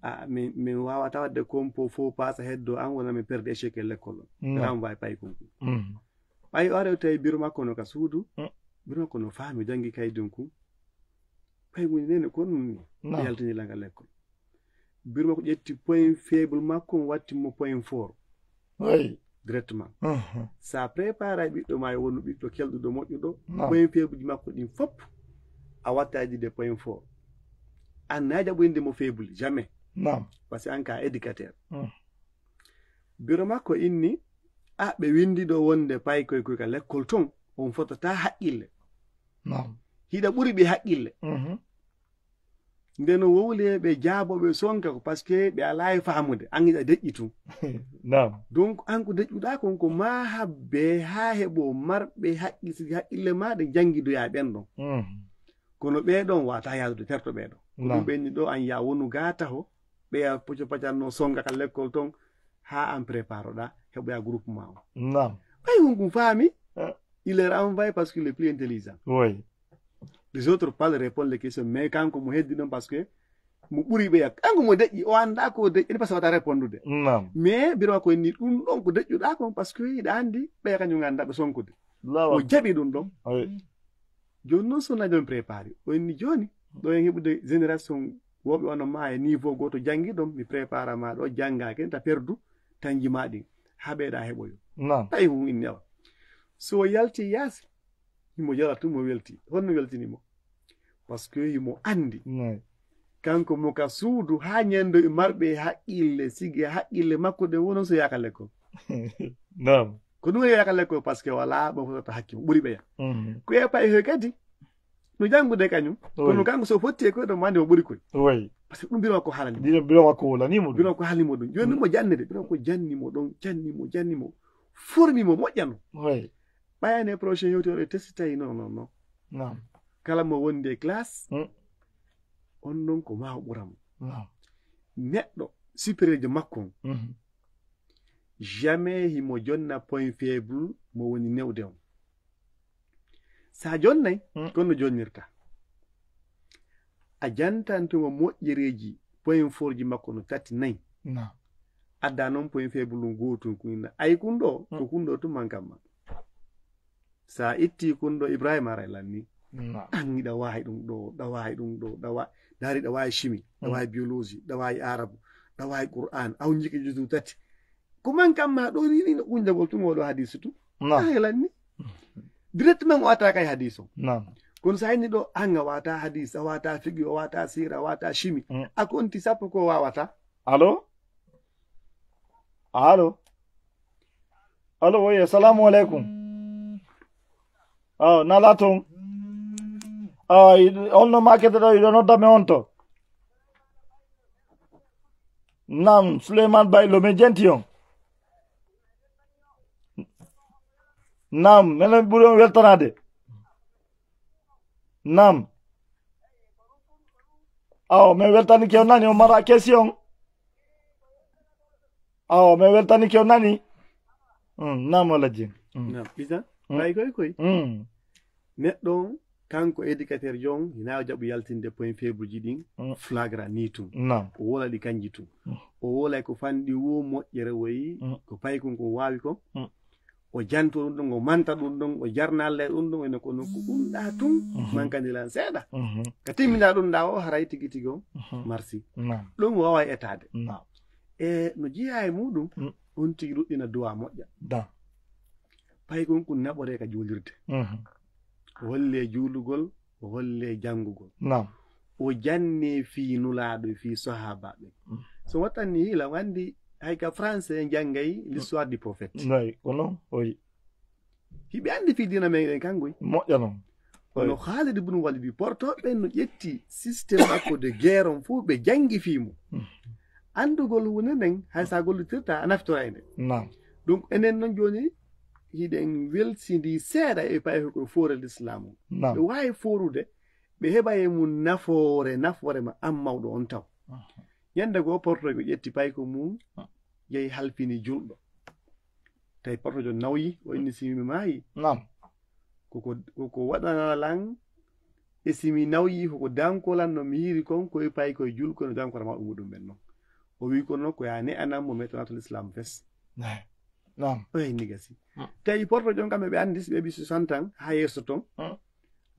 A, min, min waawata waɗde compo fo paasa heddo an, wona min perde échec e lekkol on. Naam. Renvoyi paykun kun. Mm. Ɓay o ari o tawi biro makko no ka suudu, mm, biro makko no faami, o janngi kaydun kun. Paykun nene ko ɗum ni, naam, yaltini langa lekkol. Biro makko ƴetti point faible makko, on watti mo point fort. Oui. Directement. Mhm. Sa préparay ɓiɗɗo ma, yo wonu ɓiɗɗo kelɗuɗo, moƴƴuɗo, naam, point faible ji makko ɗin fop, a wattaji de point fort. An na jaɓoyde mo faible, jamais. Naam. Parce que an ka éducateur. Mm. Biro makko inni, a, ɓe windi ɗo wonde paykoy koy ka lekkol ton, on fotata haqqille. Naam. Hiɗa ɓuri ɓe haqqille. Mhm. Nde no wowle ɓe jaabo ɓe sonka ko parce que ɓe alaa e faamude, an hiɗa deƴƴi tun. Naam. Donc, an ko deƴƴuɗaa kon ko ma habbe haa heɓo marɓe haqqi-, sigi haqqille ma ɗe janngidoya ɓen ɗon. Mhm. Kono ɓee ɗon wata yaadude terto ɓee ɗon. Ko ɗum, naam, ɓe inni ɗo an ya wonu ga taho, ɓeya poco pacanno songa ka lekkol ton, haa an préparoɗa, heɓoya groupement o. Naam. Ɓay won kun faami, ah, il est renvoyé parce qu'il est plus intelligent. Oui. Les autres parlent, répondent les questions, mais kanko mo heddi ɗon parce que mo ɓuri ɓeya. Kanko mo deƴƴi, o annda ko deƴƴi, parce que wata répondude. Naam. Mais biro ko inni ɗum ɗon ko deƴƴuɗa kon parce que hiɗa anndi ɓeya kañum annda ɓe sonkude. Allahu akbar. O jaɓi ɗum ɗon. Oui. Jooni noon, so na jooni préparé, o inni jooni, ɗo en heɓude génération wooɓe wano ma e niveau gooto janngi ɗon, mi prépara ma ɗo, jannga ken, ta perdu, tan jima ɗin, haa ɓeyɗa heɓoyo. Naam. Tawi hum inni awa. So o yalti yaasi, himo jala tun mo welti. Honno weltini mo? Parce que himo anndi. Naam. Kanko mo ka suudu haa ñande e marɓe haqqille, sigi haqqille makko ɗen wono so yaaka lekkol. Naam. Ko ɗum e yaaka lekkol parce que wala ɓe fotata hakki mo ɓuri ɓeya. Mhm. Ko e pay he kadi no janngude kañum. Oui. Kono kanko so fotti e koyɗo mande mo ɓuri koy. Oui. Parce que ɗum biro ko haalani mo. Biro, biro ko haalani mo ɗum. Biro ko haalani mo ɗum. Jooni mo jannede, biro ko janni mo ɗon, janni mo, janni mo. Formi mo moƴƴano. Oui. Ɓay année prochaine hewti waɗo test tawi non, non, non. Naam. Kala mo wondi e classe, mm, on non ko ma o ɓura mo. Naam. Neɗɗo supérieur de makko on, mhm, jamais himo jonna point faible mo woni newde on. Sa jonnay, mm, kono jonnirta. A jantanto mo moƴƴereeji, point fort ji makko no tati, nayi. Naam. Adda noon point faible ɗum gootun kun inna. Ay kun ɗo, mm, ko kun ɗo tun mankan ma. Sa itti kun ɗo Ibrahima aray lanni. Naam. An hiɗa waawi ɗum ɗo, ɗa waawi ɗum ɗo, ɗa wa-, dari ɗa waawi chimie, ɗa, mm, waawi biologie, ɗa waawi arabu, ɗa waawi Qur'an, aw njiki juzu tati. Ko mankan ma ɗo ni, ni no gunjagol tun oɗo hadisu tun. Naam. Aray lanni. Directement o attaque ay hadisu. Naam. Kono so a inni ɗo, an a wata hadis, a wata fiqi, a wata sira, a wata chimi. Mm. A konti sappo ko wawata. Allo? Allo? Allo, oui, assalamu alaikum. Aw, nala ton. Aw, i-, on no makete ɗo, iɗo nodda me on to. Nam, Suleiman Baylo, me jenti on. Nam, menen ɓuri on weltanade. Nam. Aw, me weltanike on nani, on mara question. Aw, me weltanike on nani. Mm, nam, Alhaji. Mm. Nam, isa, mm, ɓay koy koy. Mm. Neɗɗo on, kanko éducateur jo on, hina o jaɓu yaltinde point faible ji ɗin, mm, flagrant ni tun. Nam. O wola ɗi kanji tun. Mm. O wola ko fanɗi wo moƴƴere woyi, mm, ko paykun ko waawi ko. Mm. O janto ɗum ɗon, o manta ɗum ɗon, o jarna Allah e ɗum ɗon, ene ko nokku ɗum ɗa tun, mhm, mankani lan seeɗa. Mhm. Ka timmina ɗum ɗa o, haray tigi tigi o, mhm, marsi. Nam. Ɗum o wawa etaade. Nam. E no jeeya e muɗum, mm, on tigi ɗuɗɗina duwa moƴƴa. Da. Paykun kun naɓore ka juulirde. Mhm. O holle juulugol, o holle janngugol. Nam. O janne fii Nulaaɗo, fii sahaabaaɓe. Mm. So wattani hila, o anndi hay ka français en janngay, mm, l'histoire du prophète. Nayi, ko non, oyi. Hiɓe anndi fii diina men en kangoy. Moƴƴa non. Kono, oyi, Khalid ibn Walid, portoɓe no ƴetti système makko de guerre on fof, ɓe janngi fii mo. Mm. Anndugol huunde nden, hay sa gollitirta, a naftora e nde. Nam. Donc, enen non jooni, hiɗen welsindi seeɗa e paykun ko foore l'islam o. Nam. Ɓe waawi foorude, ɓe heɓa e mum nafoore, nafoore ma an mawɗo on taw. Mhm. Ñande goo portojo ƴetti paykun mum, mhm, yehi halfini julɗo. Tawi portojo nawyi, o inni si mi maayi. Nam. Koko, koko waɗana lan, e si mi nawyi, koko danko lan no mi hiiri kon, koye paykun julko no dankora mawɓe muɗum ɓen non. O wi kono ko ya ne anan mo metanato l'islam fes. Nam. Nam. Oye nigasi. Mm. Tawi portojo on kam ɓe anndi si ɓe ɓi soixante ans, ha yeeso ton. Mm.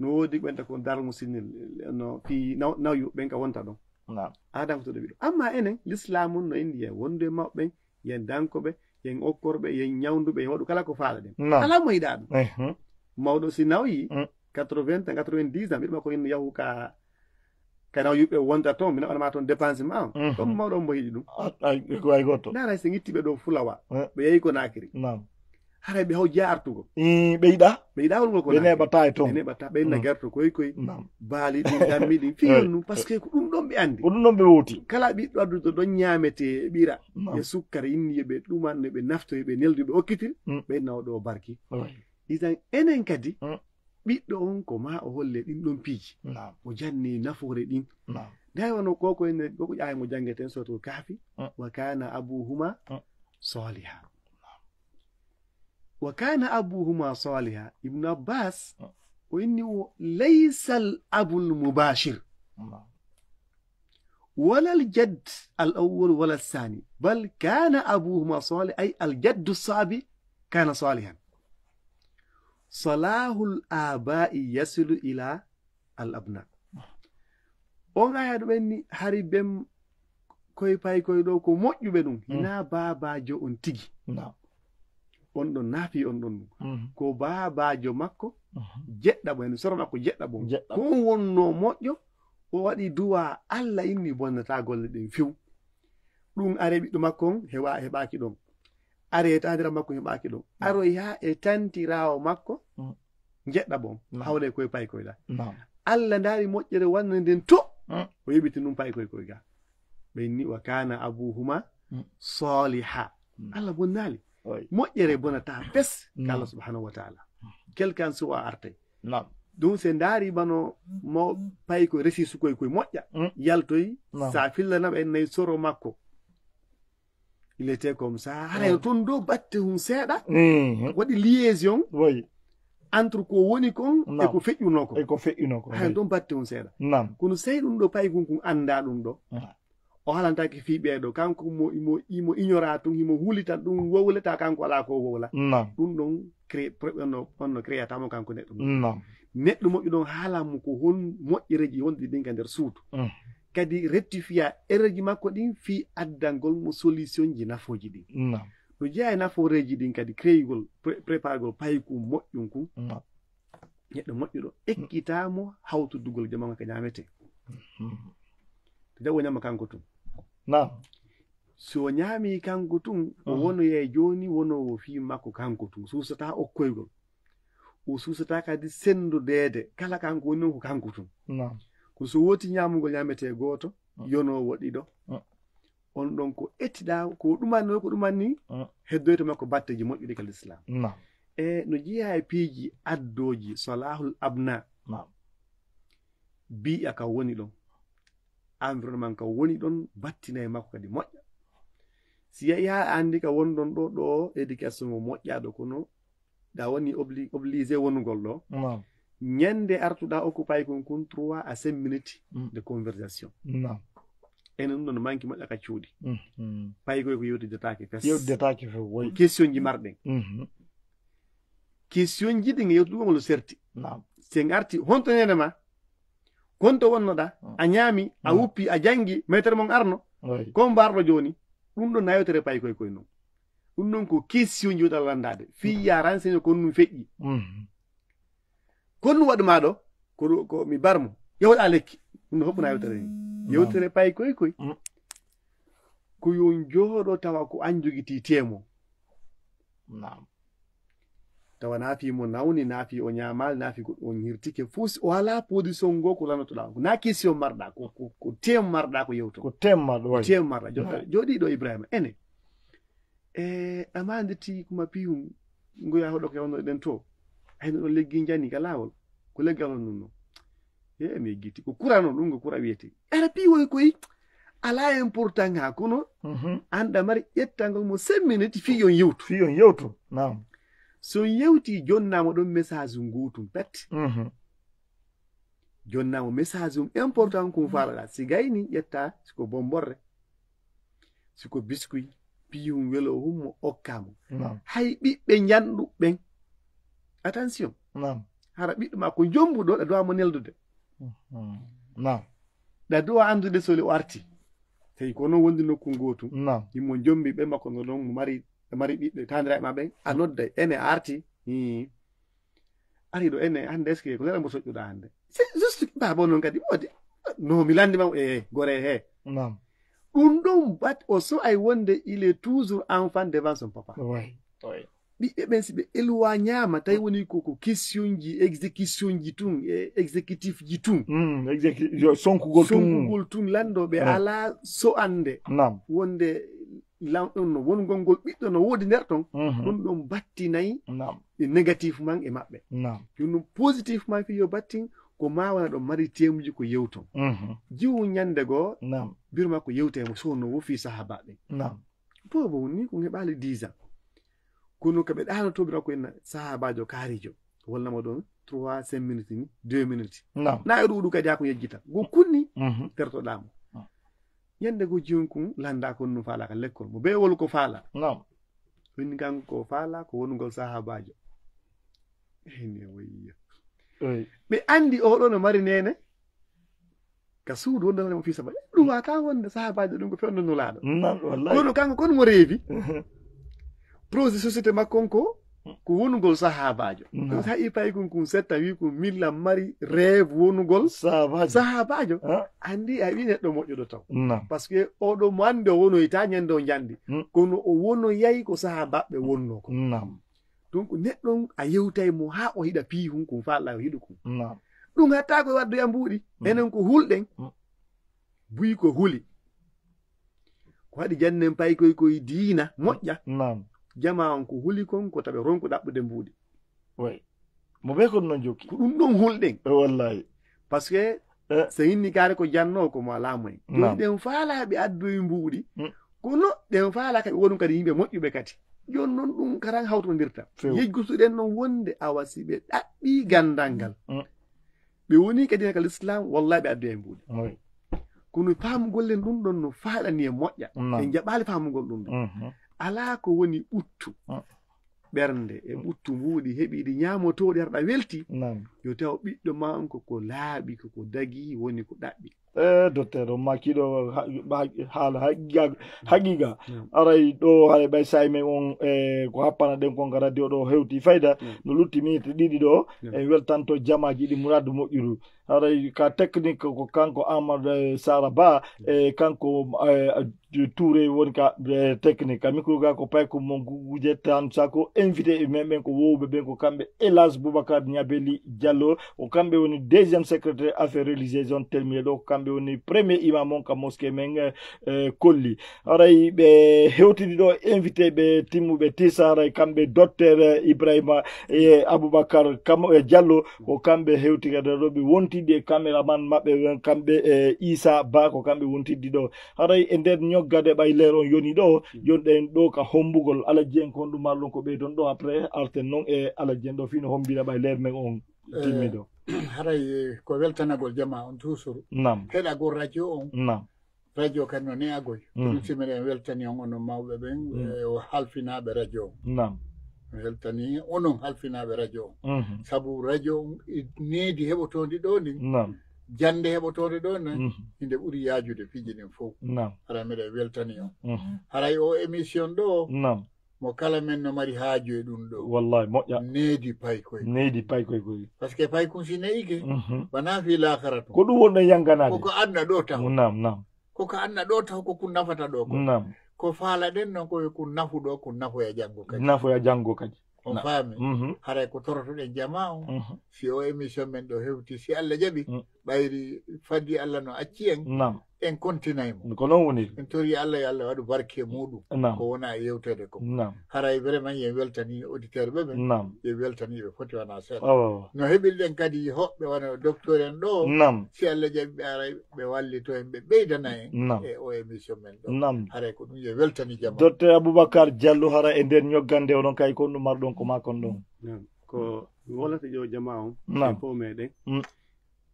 No woodi ɓen ko darmu sinil, no fi naw-, nawyu ɓen ka wonta ɗon. Nam. Adan ko to ɗo ɓiɗo. Amma enen, l'islam on no indi yen wondu e mawɓe ɓen, yen dankoɓe, yen okkorɓe, yen ñawnduɓe, yen waɗu kala ko faalaɗen. Nam. Alaa mo yiɗaa ɗum. Mhm. Mawɗo si nawyi, mm, quatre-vingts ans, quatre-vingt-dix ans, ɓiɗo makko ino yahu ka, ka nawyuɓe wonta toon, mi naɓana ma toon dépense ma on. Mhm. Ɗon mawɗo on mbo yiɗi ɗum. A-, ay, ko ay goto. Ndaara si ngitti ɓe ɗo Fulawa, eh, ɓe yehi ko Nakiri. Nam. Haray ɓe haw jeya artugol. Ii, ɓe yiɗa? Ɓe yiɗa holgol ko ɓe Nakiri. Neɓata e toon. Ɓe neɓata, ɓe inna, mm, gerto koy koy. Nam. Baali ɗin, dammi ɗin, fii, eh, on ɗum, parce que ko ɗum ɗon ɓe anndi. Ko ɗum ɗon ɓe wowti. Kala ɓiɗɗo adduɗo ɗon ñaamete e ɓira, nam, e sukkara, inni yo ɓe ɗuman, no ɓe naftori, ɓe neldi, ɓe okkitiri, mm, ɓe nawa ɗo barki. Oy. Isan enen kadi, mm, ɓiɗɗo on ko ma o holle ɗin ɗon piiji. Nam. O janni nafoore ɗin. Nam. Nday wano koko ene, koko ƴaay mo jangeten soto Kahfi, mm, wa kana abuhuma, mm, saliha. Wa kana abuhuma saliha. Ibnu Abbas, mm, o inni o laysal abul mubashir. Nam. Wala al jadd al awwal wala sani. Bal kana abuhuma salih, ay al jaddu sabi kana salihan. Salahul abai yasilu ila al abna. On aya ɗum enni hari bem koy pay koy ɗo ko moƴƴuɓe ɗum. Hmm. Hina baabaajo on tigi. Naam. On ɗon naafi on ɗon ɗum. Mhm. Ko baabaajo makko, mhm, jeɗɗa mo, en soro makko jeɗɗa mo. Jeɗɗa. Ko on wonno moƴƴo, o waɗi duwa, Allah inni bonnata golle ɗen few. Ɗum are ɓiɗɗo makko on heɓa-, heɓaaki ɗon. Are e taandira makko heɓaaki ɗon. Mm. Aroy haa e tantiraawo makko, mm, jeɗɗa mo. Naam. Hawle koye pay koye ɗa. Naam. Allah ndaari moƴƴere wonde nden to. Mm. O yoɓiti ɗum pay koye koye ga. Ɓe inni wa kana abuhuma, mm, saliha. Mm. Allah bonnaali. Oy. Moƴƴere bonata pes ka, naam, Allah subhanahu wa ta'ala. Quel qu'en soit artay. Naam. Ɗum se ndaari bano mo pay ko resi sukoy koye moƴƴa. Mm. Yaltoy, naam, sa fillana ɓe nay soro makko. Il était comme ça. Haray, mm, toon ɗo batte hun seeɗa. Mhm. Waɗi liaison. Oui. Entre ko woni kon, naam, e ko feƴƴuno kon. E ko feƴƴuno kon, haray, oui, toon batte hun seeɗa. Naam. Kono sey ɗum ɗo pay kun kun annda ɗum ɗo. Naam. O haalantake fii ɓee ɗo. Kanko mo, mo, mo ignora tun, himo hulita ɗum wowlata, kanko alaa ko wowla. Naam. Ɗum ɗon cré-, pro-, on no, on no créata mo kanko neɗɗo mo. Naam. Neɗɗo moƴƴo ɗon haala mo ko hon moƴƴereeji wonɗi ɗin ka nder suudu. Mm. Kadi rectifia erreur ji makko ɗin fii addangol mo solution ji nafooji ɗin. Naam. No jeyaa e nafooreeji ɗin kadi créyugol, pré-, prépargol payku moƴƴum kun. Naam. Neɗɗo moƴƴuɗo, ekkitaa mo hawtudugol jamaanu ka ñaametee. To jaɓo ñaama kanko tun. Naam. Si o ñaami kanko tun, o wonoyay jooni wonoowo fii makko kanko tun. Suusataa okkoygol. O suusataa kadi senndodeede. Kala kanko woni non ko kanko tun. Naam. Kono so wooti ñaamugol ñaametee gooto, yonoowo ɗiɗo, on ɗon ko ettiɗaa, ko ɗumanno, ko ɗumanni, heddoyta makko batteeji moƴƴuɗi ka Lislaam. Naam. E no jeyaa e piiji addooji, salahul abna. Naam. Bii'a ka woni ɗon. Environnement ka woni ɗon, battinay makko kadi moƴƴa. Si yahi haa anndi ka wonɗon ɗo, ɗo éducation o moƴƴaaɗo, kono da woni obli-, obligé wonugol ɗo. Naam. Ñande artuɗaa occupé kon kun trois à cinq minutes de conversation. Naam. Enen ɗum ɗon manki moƴƴa ka cuuɗi. Mhm. Paykoy ko yewtidetaake fes. Yewtidetaake fes, woy. Ko question ji marɗen. Mhm. Question ji ɗin e yewtugol ngol serti. Naam. Si en arti, honto neene ma? Konto wonnoɗaa? A ñaami, a wuppi, a janngi, metere mon arno. Woy. Ko mbarɗo jooni? Ɗum ɗon na yewtere paykoy koy non. Ɗum ɗon ko question ji woɗa lanndaade. Fii ya renseigné ko ɗum feƴƴi. Mhm. Ko ɗum waɗu maa ɗo, ko ɗo, ko mi barmo. Yewoɗaa lekki. Ɗum no hoɓɓuna yewtere ni. Naam. Yewtere paykoy koy. Mm. Ko yo on jooɗo tawa ko an jogitii teemo. Naam. Tawa na fii mo nawni, na fii o ñaamaali, na fii goɗɗo on hirtike. Fof si o alaa position ngoo ko lanotoɗaa. Na question marɗaa, ko, ko, ko teemo marɗaa ko yewto. Ko teemo marɗo, waay. Teemo marɗaa. Joɗɗa-, jooɗii ɗo Ibrahima. Ene. E, amaa nde ti kuma piyum, ngoya hoɗo ke hono ɗen to. Ay, no ɗon leggi njani ka laawol. Ko leggal on nun non. E, mi yeggiti. Ko kura non, ɗum ko kura wiyete. Ara piwoy koy, alaa important ha, kono, mhm, an ɗa mari ƴettangol mo cinq minutes, fii on yewtu. Fii on yewtu, naam. So on yewti, jonnaama ɗon message nguutum pet. Mhm. Jonnaama message um important ko faalaɗaa. Si gayni, ƴetta, si ko bomborre. Si ko biscuit, piyum welo hum mo okkaama. Naam. Hay ɓiɓɓe njanɗu ɓen. Attention. Naam. Hara ɓiɗɗo ma ko jombuɗo, ɗa duwa mo neldude. Mhm. Naam. Ɗa duwa anndude so le o arti. Tawi ko non wondi nokku ngootu. Naam. Himo jombi ɓe makko no ɗon mo mari, mari ɓiɓɓe, tandiraa ma ɓen. A nodday, ene a arti. Hii. Ari ɗo ene hannde, est-ce que ko nera mbo soƴƴuɗaa hannde? C'est juste, baaba non kadi, woodi. No, mi lanndi ma, eh, gore he. Naam. Ɗum ɗon, bat o so ay wonde, il est toujours enfant devant son papa. Oui. Oui. Ɓiɓɓe ɓen, si ɓe éloignaama, tawi woni ko, ko question ji, exécution ji tun, e exécutif ji tun. Mm, exécu-, yo, sonkugol tun. Sonkugol tun, lanndo ɓe alaa so annde. Naam. Wonde lan-, ɗum no wongol ngol ɓiɗɗo no woodi nder ton, mhm, ɗum ɗon battinay, naam, e négatif man e maɓɓe. Naam. Ɗum ɗum positif man fii yo battin, ko ma wona ɗon mari teemuji ko yewton. Mhm. Jiwu ñande goo, naam, biro makko yewte mo so no wofi sahaabaaɓe. Naam. Boobo ni ko heɓaali dix ans. Kono ko ɓe ɗaanotoo biro ko en sahaabaajo kaarijo. Walla mo ɗon trois, cinq minutes ni, deux minutes. Naam. Na e ɗuuɗu kadi haa ko yejjita. Go kunni, mhm, tertoɗaa mo. Naam. Ñande goo jiwon kun lannda kon no faala ka lekkol. Mo bee wol ko faala. Naam. Woni kanko ko faala ko wonugol sahaabaajo. Ene wayya. Eey. Ɓe anndi oɗo no mari neene. Ka suudu wonde mo fii saba. Ɗum wata wonde sahaabaajo ɗum ko fewndo Nulaaɗo. Naam, wallahi. Kono kanko kon mo reevi. Mhm. Projet société makko on ko, ko wonugol sahaabaajo. Naam. Ɗum sa i payi kun, kun setta wi kun milla mari rêve wonugol sahaabaajo. Sahaabaajo. Ah. Anndi a wi neɗɗo moƴƴuɗo taw. Naam. Parce que oɗo mo anndi o wonoyta ñande o njanndi. Mm. Kono o wonoyay ko sahaabaaɓe wonno ko. Naam. Donc neɗɗo on a yewtay mo haa o hiɗa piyi hun kun faala o hiɗu kun. Naam. Ɗum hatta ko waddoya mbuuɗi. Mm. Enen ko hulɗen. Mm. Buy ko huli. Ko waɗi jannen pay koy koy diina moƴƴa. Naam. Jama on ko huli kon ko taɓe ronko ɗaɓɓude mbuuɗi. Way. Mo be kon non jokki. Ko ɗum ɗon hulɗen. Eh, wallahi. Parce que, eh, so inni kaare ko janno ko mo alaa moyen. Naam. Ɗum ɗen faalaaɓe addoyi mbuuɗi. Mm. Kono ɗen faala kadi wonum kadi yimɓe moƴƴuɓe kadi. Jon non ɗum karan hawtondirta. Few. Yejgutuɗen non wonde awa si ɓe ɗaɓɓi gandal ngal. Mm. Ɓe woni kadi ka l'islam, wallahi ɓe addoyi mbuuɗi. Moy. Kono faamugol len ɗum ɗon no faalani e moƴƴa. Naam. En jaɓaali faamugol ɗum ɗon. Mhm. Alaa ko woni ɓuttu. Mm. Ɓernde e ɓuttu mbuuɗi heɓiiɗi ñaamotooɗi harɗa welti. Naam. Yo taw ɓiɗɗo ma on ko, ko laaɓi, ko, ko dagi, woni ko ɗaɓɓi. E docteur, on maaki ɗo ha- ha- haala haqiqa. Haqiqa. Aray ɗo haray ɓay sa'i men on, e ko happana ɗen kon ka radio ɗo hewti fayda. No lutti miniti ɗiɗi ɗo. En weltanto jamaaji ɗi muradu moƴƴuru. Haray ka technique ko kanko Amadou, e, Sara Ba, e kanko, e, Touré woni ka, e, technique. Ka micro ga ko payko mon guguje tan sako invité e men ɓen ko wowɓe ɓen ko kamɓe Elas Boubacar Niabeli Diallo. Ko kamɓe woni deuxième secrétaire affaires religieuses on telmine ɗo. Ko kamɓe woni premier imam on ka mosquée men, e, Kolli. Haray ɓe hewtidi ɗo invité ɓe timmuɓe tisa haray kamɓe docteur Ibrahima e Aboubacar Kam-, e Diallo. Ko kamɓe hewti kadi ɗo ɓe wontidi e caméraman maɓɓe ɓen kamɓe e Issa Ba ko kamɓe wontidi ɗo. Haray e nder ñoggade ɓay leer on yoni ɗo, yonɗen ɗo ka hombugol. Alajji en kon ɗum marɗon ko ɓeydon ɗo après arten non e alajji en ɗo fino hombina ɓay leer men on timmi ɗo. Haray ko weltanagol jama on toujours. Nam. Heɗagol radio on. Nam. Radio kadi no ne'agoy. Ɗum si miɗen weltani on onon mawɓe ɓen, e o halfinaaɓe radio on. Nam. Mi weltani onon halfinaaɓe radio on. Sabu radio on e needi heɓotoondi ɗo ndin. Nam. Jannde heɓotoonde ɗo nan, inde ɓuri yaajude piiji ɗin fof. Nam. Haray miɗen weltani on. Haray o émission ɗo, nam. Mo kala men no mari haaju e ɗum ɗo. Wallahi, moƴƴa. Needi paykoy. Needi paykoy koy. Parce que paykun si ne'ike, wonaa fii laakara tun. Ko ɗum wonɗen yanganaade. Koko anna ɗo taw. Nam, nam. Koko anna ɗo taw, ko kun nafata ɗo ko. Nam. Ko faalaɗen non ko yo kun nafu ɗo, kun nafoya janngo kadi. Nafoya janngo kadi. On faami? Haray ko torotoɗen jama on. Si o émission men ɗo hewti, si Allah jaɓi, ɓayri fadi Allah no acci en, nam. En kontinay mo. Ko non woni. En tori Allah, yo Allah waɗu barke muɗum. Nam. Ko wona e yewtede ko. Nam. Haray vraiment yen weltani auditeur ɓe ɓen. Nam. Yen weltani ɓe foti wona seeɗa. Awa. No heɓirɗen kadi hoɓɓe wano docteur en ɗo. Nam. Si Allah jaɓi ɓe aray ɓe wallito en, ɓe ɓeydana en. Nam. E o émission men ɗo. Nam. Haray ko ɗum yen weltani jama. Docteur Aboubacar Diallo, hara e nder ñoggande onon kay ko ɗum marɗon ko makon ɗon. Nam. Ko mi wolata ƴo jama on. Nam. E fof meɗen.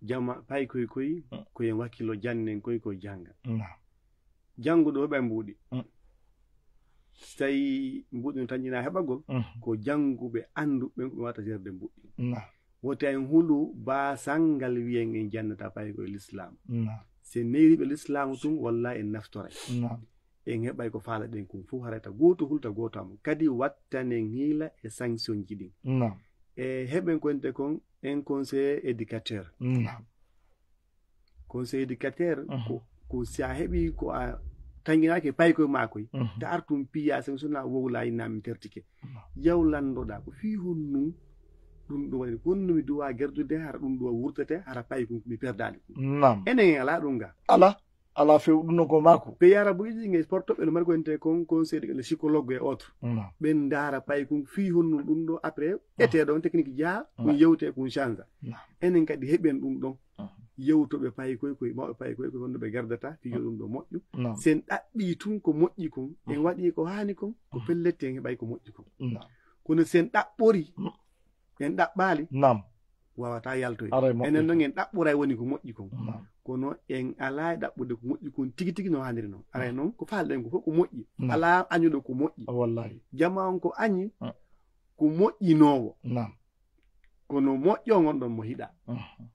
Jama paykoy koy, ko yen wakkilo jannen koy ko janga. Nam. Janguɗo heɓa mbuuɗi. Si tawi mbuuɗi no tanƴina heɓagol, ko janguɓe annduɓe ɓen ko ɓe wata jerde mbuuɗi. Nam. Wota en hulu basangal wiyen en jannata paykoy l'islam. Nam. Si en neyriɓe l'islam tun, wallahi en naftoray. Nam. En heɓay ko faalaɗen kun fof, harayta gooto hulta gooto am. Kadi wattanen hiila e sanction ji ɗin. Nam. E heɓen ko ente kon, en conseiller éducateur. Nam. Conseil éducateur, ko, ko si a heɓi ko a tanƴinaaki e paykoy maa koy, ta artum piya, sen sona wowlayi na mi tertike. Yaw landoɗa, ko fii honnu ɗum ɗo waɗi, honnu mi duwa gerdude, hara ɗum ɗo wurtete, hara paykun mi perdaali ɗum. Nam. Enen en alaa ɗum ga. Ala, ala few ɗum ɗon ko maako. Pays arabuji nge portoɓe no mari ko ente kon conseil de psychologue et autres. Nam. Ɓen ndaara paykun fii honnu ɗum ɗo, après, ete ɗon technique jaa, kun yewte, kun change. Nam. Enen kadi heɓen ɗum ɗon. Yewtoɓe paykoy koy, mawɓe paykoy koy, honno ɓe gardata, fijo ɗum ɗo moƴƴo. Nam. Sen ɗaɓɓi tun ko moƴƴi kon, en waɗi ko haani kon, ko pelletti en heɓay ko moƴƴi kon. Nam. Kono sen ɗaɓɓori, en ɗaɓɓaali, nam, wawata yaltoy. Aray moƴƴi. Enen non en ɗaɓɓoray woni ko moƴƴi kon. Nam. Kono en alaa e ɗaɓɓude ko moƴƴi kon tigi tigi no haaniri non. Aray non ko faalɗen ko fof ko moƴƴi. Nam. Alaa añuɗo ko moƴƴi. Wallahi. Jama on ko añi, ko moƴƴinoowo. Nam. Kono moƴƴo ngon ɗon mo hiɗa. Mhm.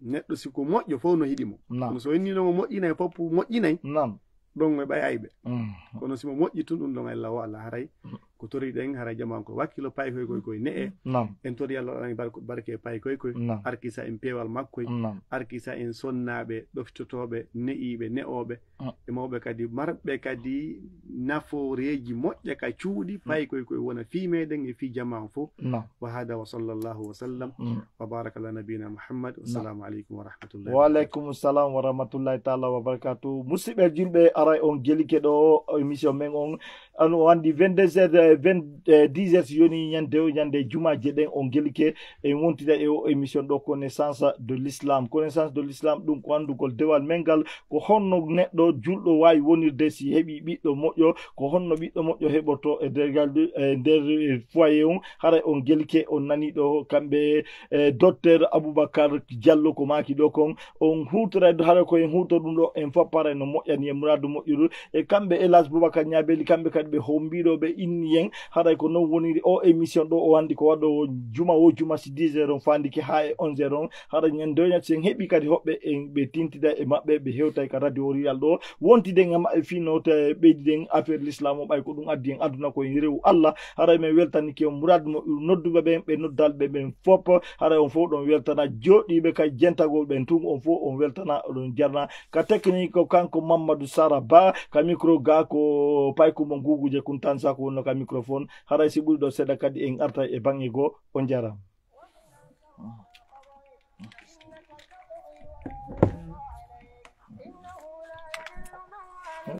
Neɗɗo si ko moƴƴo fof no hiɗi mo. Nam. Kono so inni no mo moƴƴinay fof moƴƴinay. Nam. Ɗon e ɓay ayɓe. Mhm. Kono si mo moƴƴi tun ɗum ɗon ay lawo Allah haray. Mm. Ko toriɗen haray jama ko wakkilo paykoy koy koy ne'e. Nam. En tori Allah ɗan barke, barke paykoy koy. Nam. Arkisa en peewal makkoy. Nam. Arkisa en sonnaaɓe ɗoftotooɓe, ne'iiɓe, ne'ooɓe. Mm. E mawɓe kadi, marɓe kadi nafooreeji moƴƴa ka cuuɗi, mm, paykoy koy wona fii meɗen e fii jamaa fof. Nam. Wa hada wa sallallahu wa sallam, mm, wa baraka ala nabiyina Muhammad. Nam. Wassalamu aleykum wa rahmatullahi wa barakatuh. Wa aleykum salam wa rahmatullahi taala wa barakatuh. Musidɓe julɓe, aray on gelike ɗo émission men on. Ano o anndi vingt-deux heures, eh, vingt, eh, dix heures yoni ñande o, ñande jumaaje ɗen on gelike. En wontida e o émission ɗo, Connaissance de l'Islam. Connaissance de l'Islam, ɗum ko anndugol dewal men ngal, ko honno neɗɗo julɗo waawi wonirde si heɓi ɓiɗɗo moƴƴo, ko honno ɓiɗɗo moƴƴo heɓorto e nder galdi, e nder, e foyer on. Haray on gelike, on nani ɗo kamɓe, e docteur Aboubacar Diallo ko maaki ɗo kon. On huutora, haray ko en huutor ɗum ɗo, en fof paray no moƴƴani e muraadu moƴƴuru. E kamɓe Elas Boubacar Niabeli, kamɓe kadi Ɓe hombiɗo ɓe inni yen, haray ko non woniri o émission ɗo o andi ko waɗo juma o juma si dix heures on fandike ha e onze heures on. Haray nyen doñat sen heɓi kadi hoɓɓe en ɓe tintida e maɓɓe ɓe hewtay ka radio o riyal ɗo. Wontiden e maɓɓe fino te ɓeydi den affaire l'islam o ɓay ko ɗum addi en aduna ko en rewu Allah. Haray men weltanike on murad mo nodduɓe ɓen ɓe noddalɓe ɓen fop. Haray on fof ɗon weltana joɗɗiɓe ka jentagol ɓen tun on fof on weltana oɗon jarna. Ka technique ko kanko Mamadou Sara Ba, ka micro ga ko Paykumbo Guguje Kuntansa ko wonno ka microphone. Haray si ɓuri ɗo seeɗa kadi en artay e bange goo. On jarama.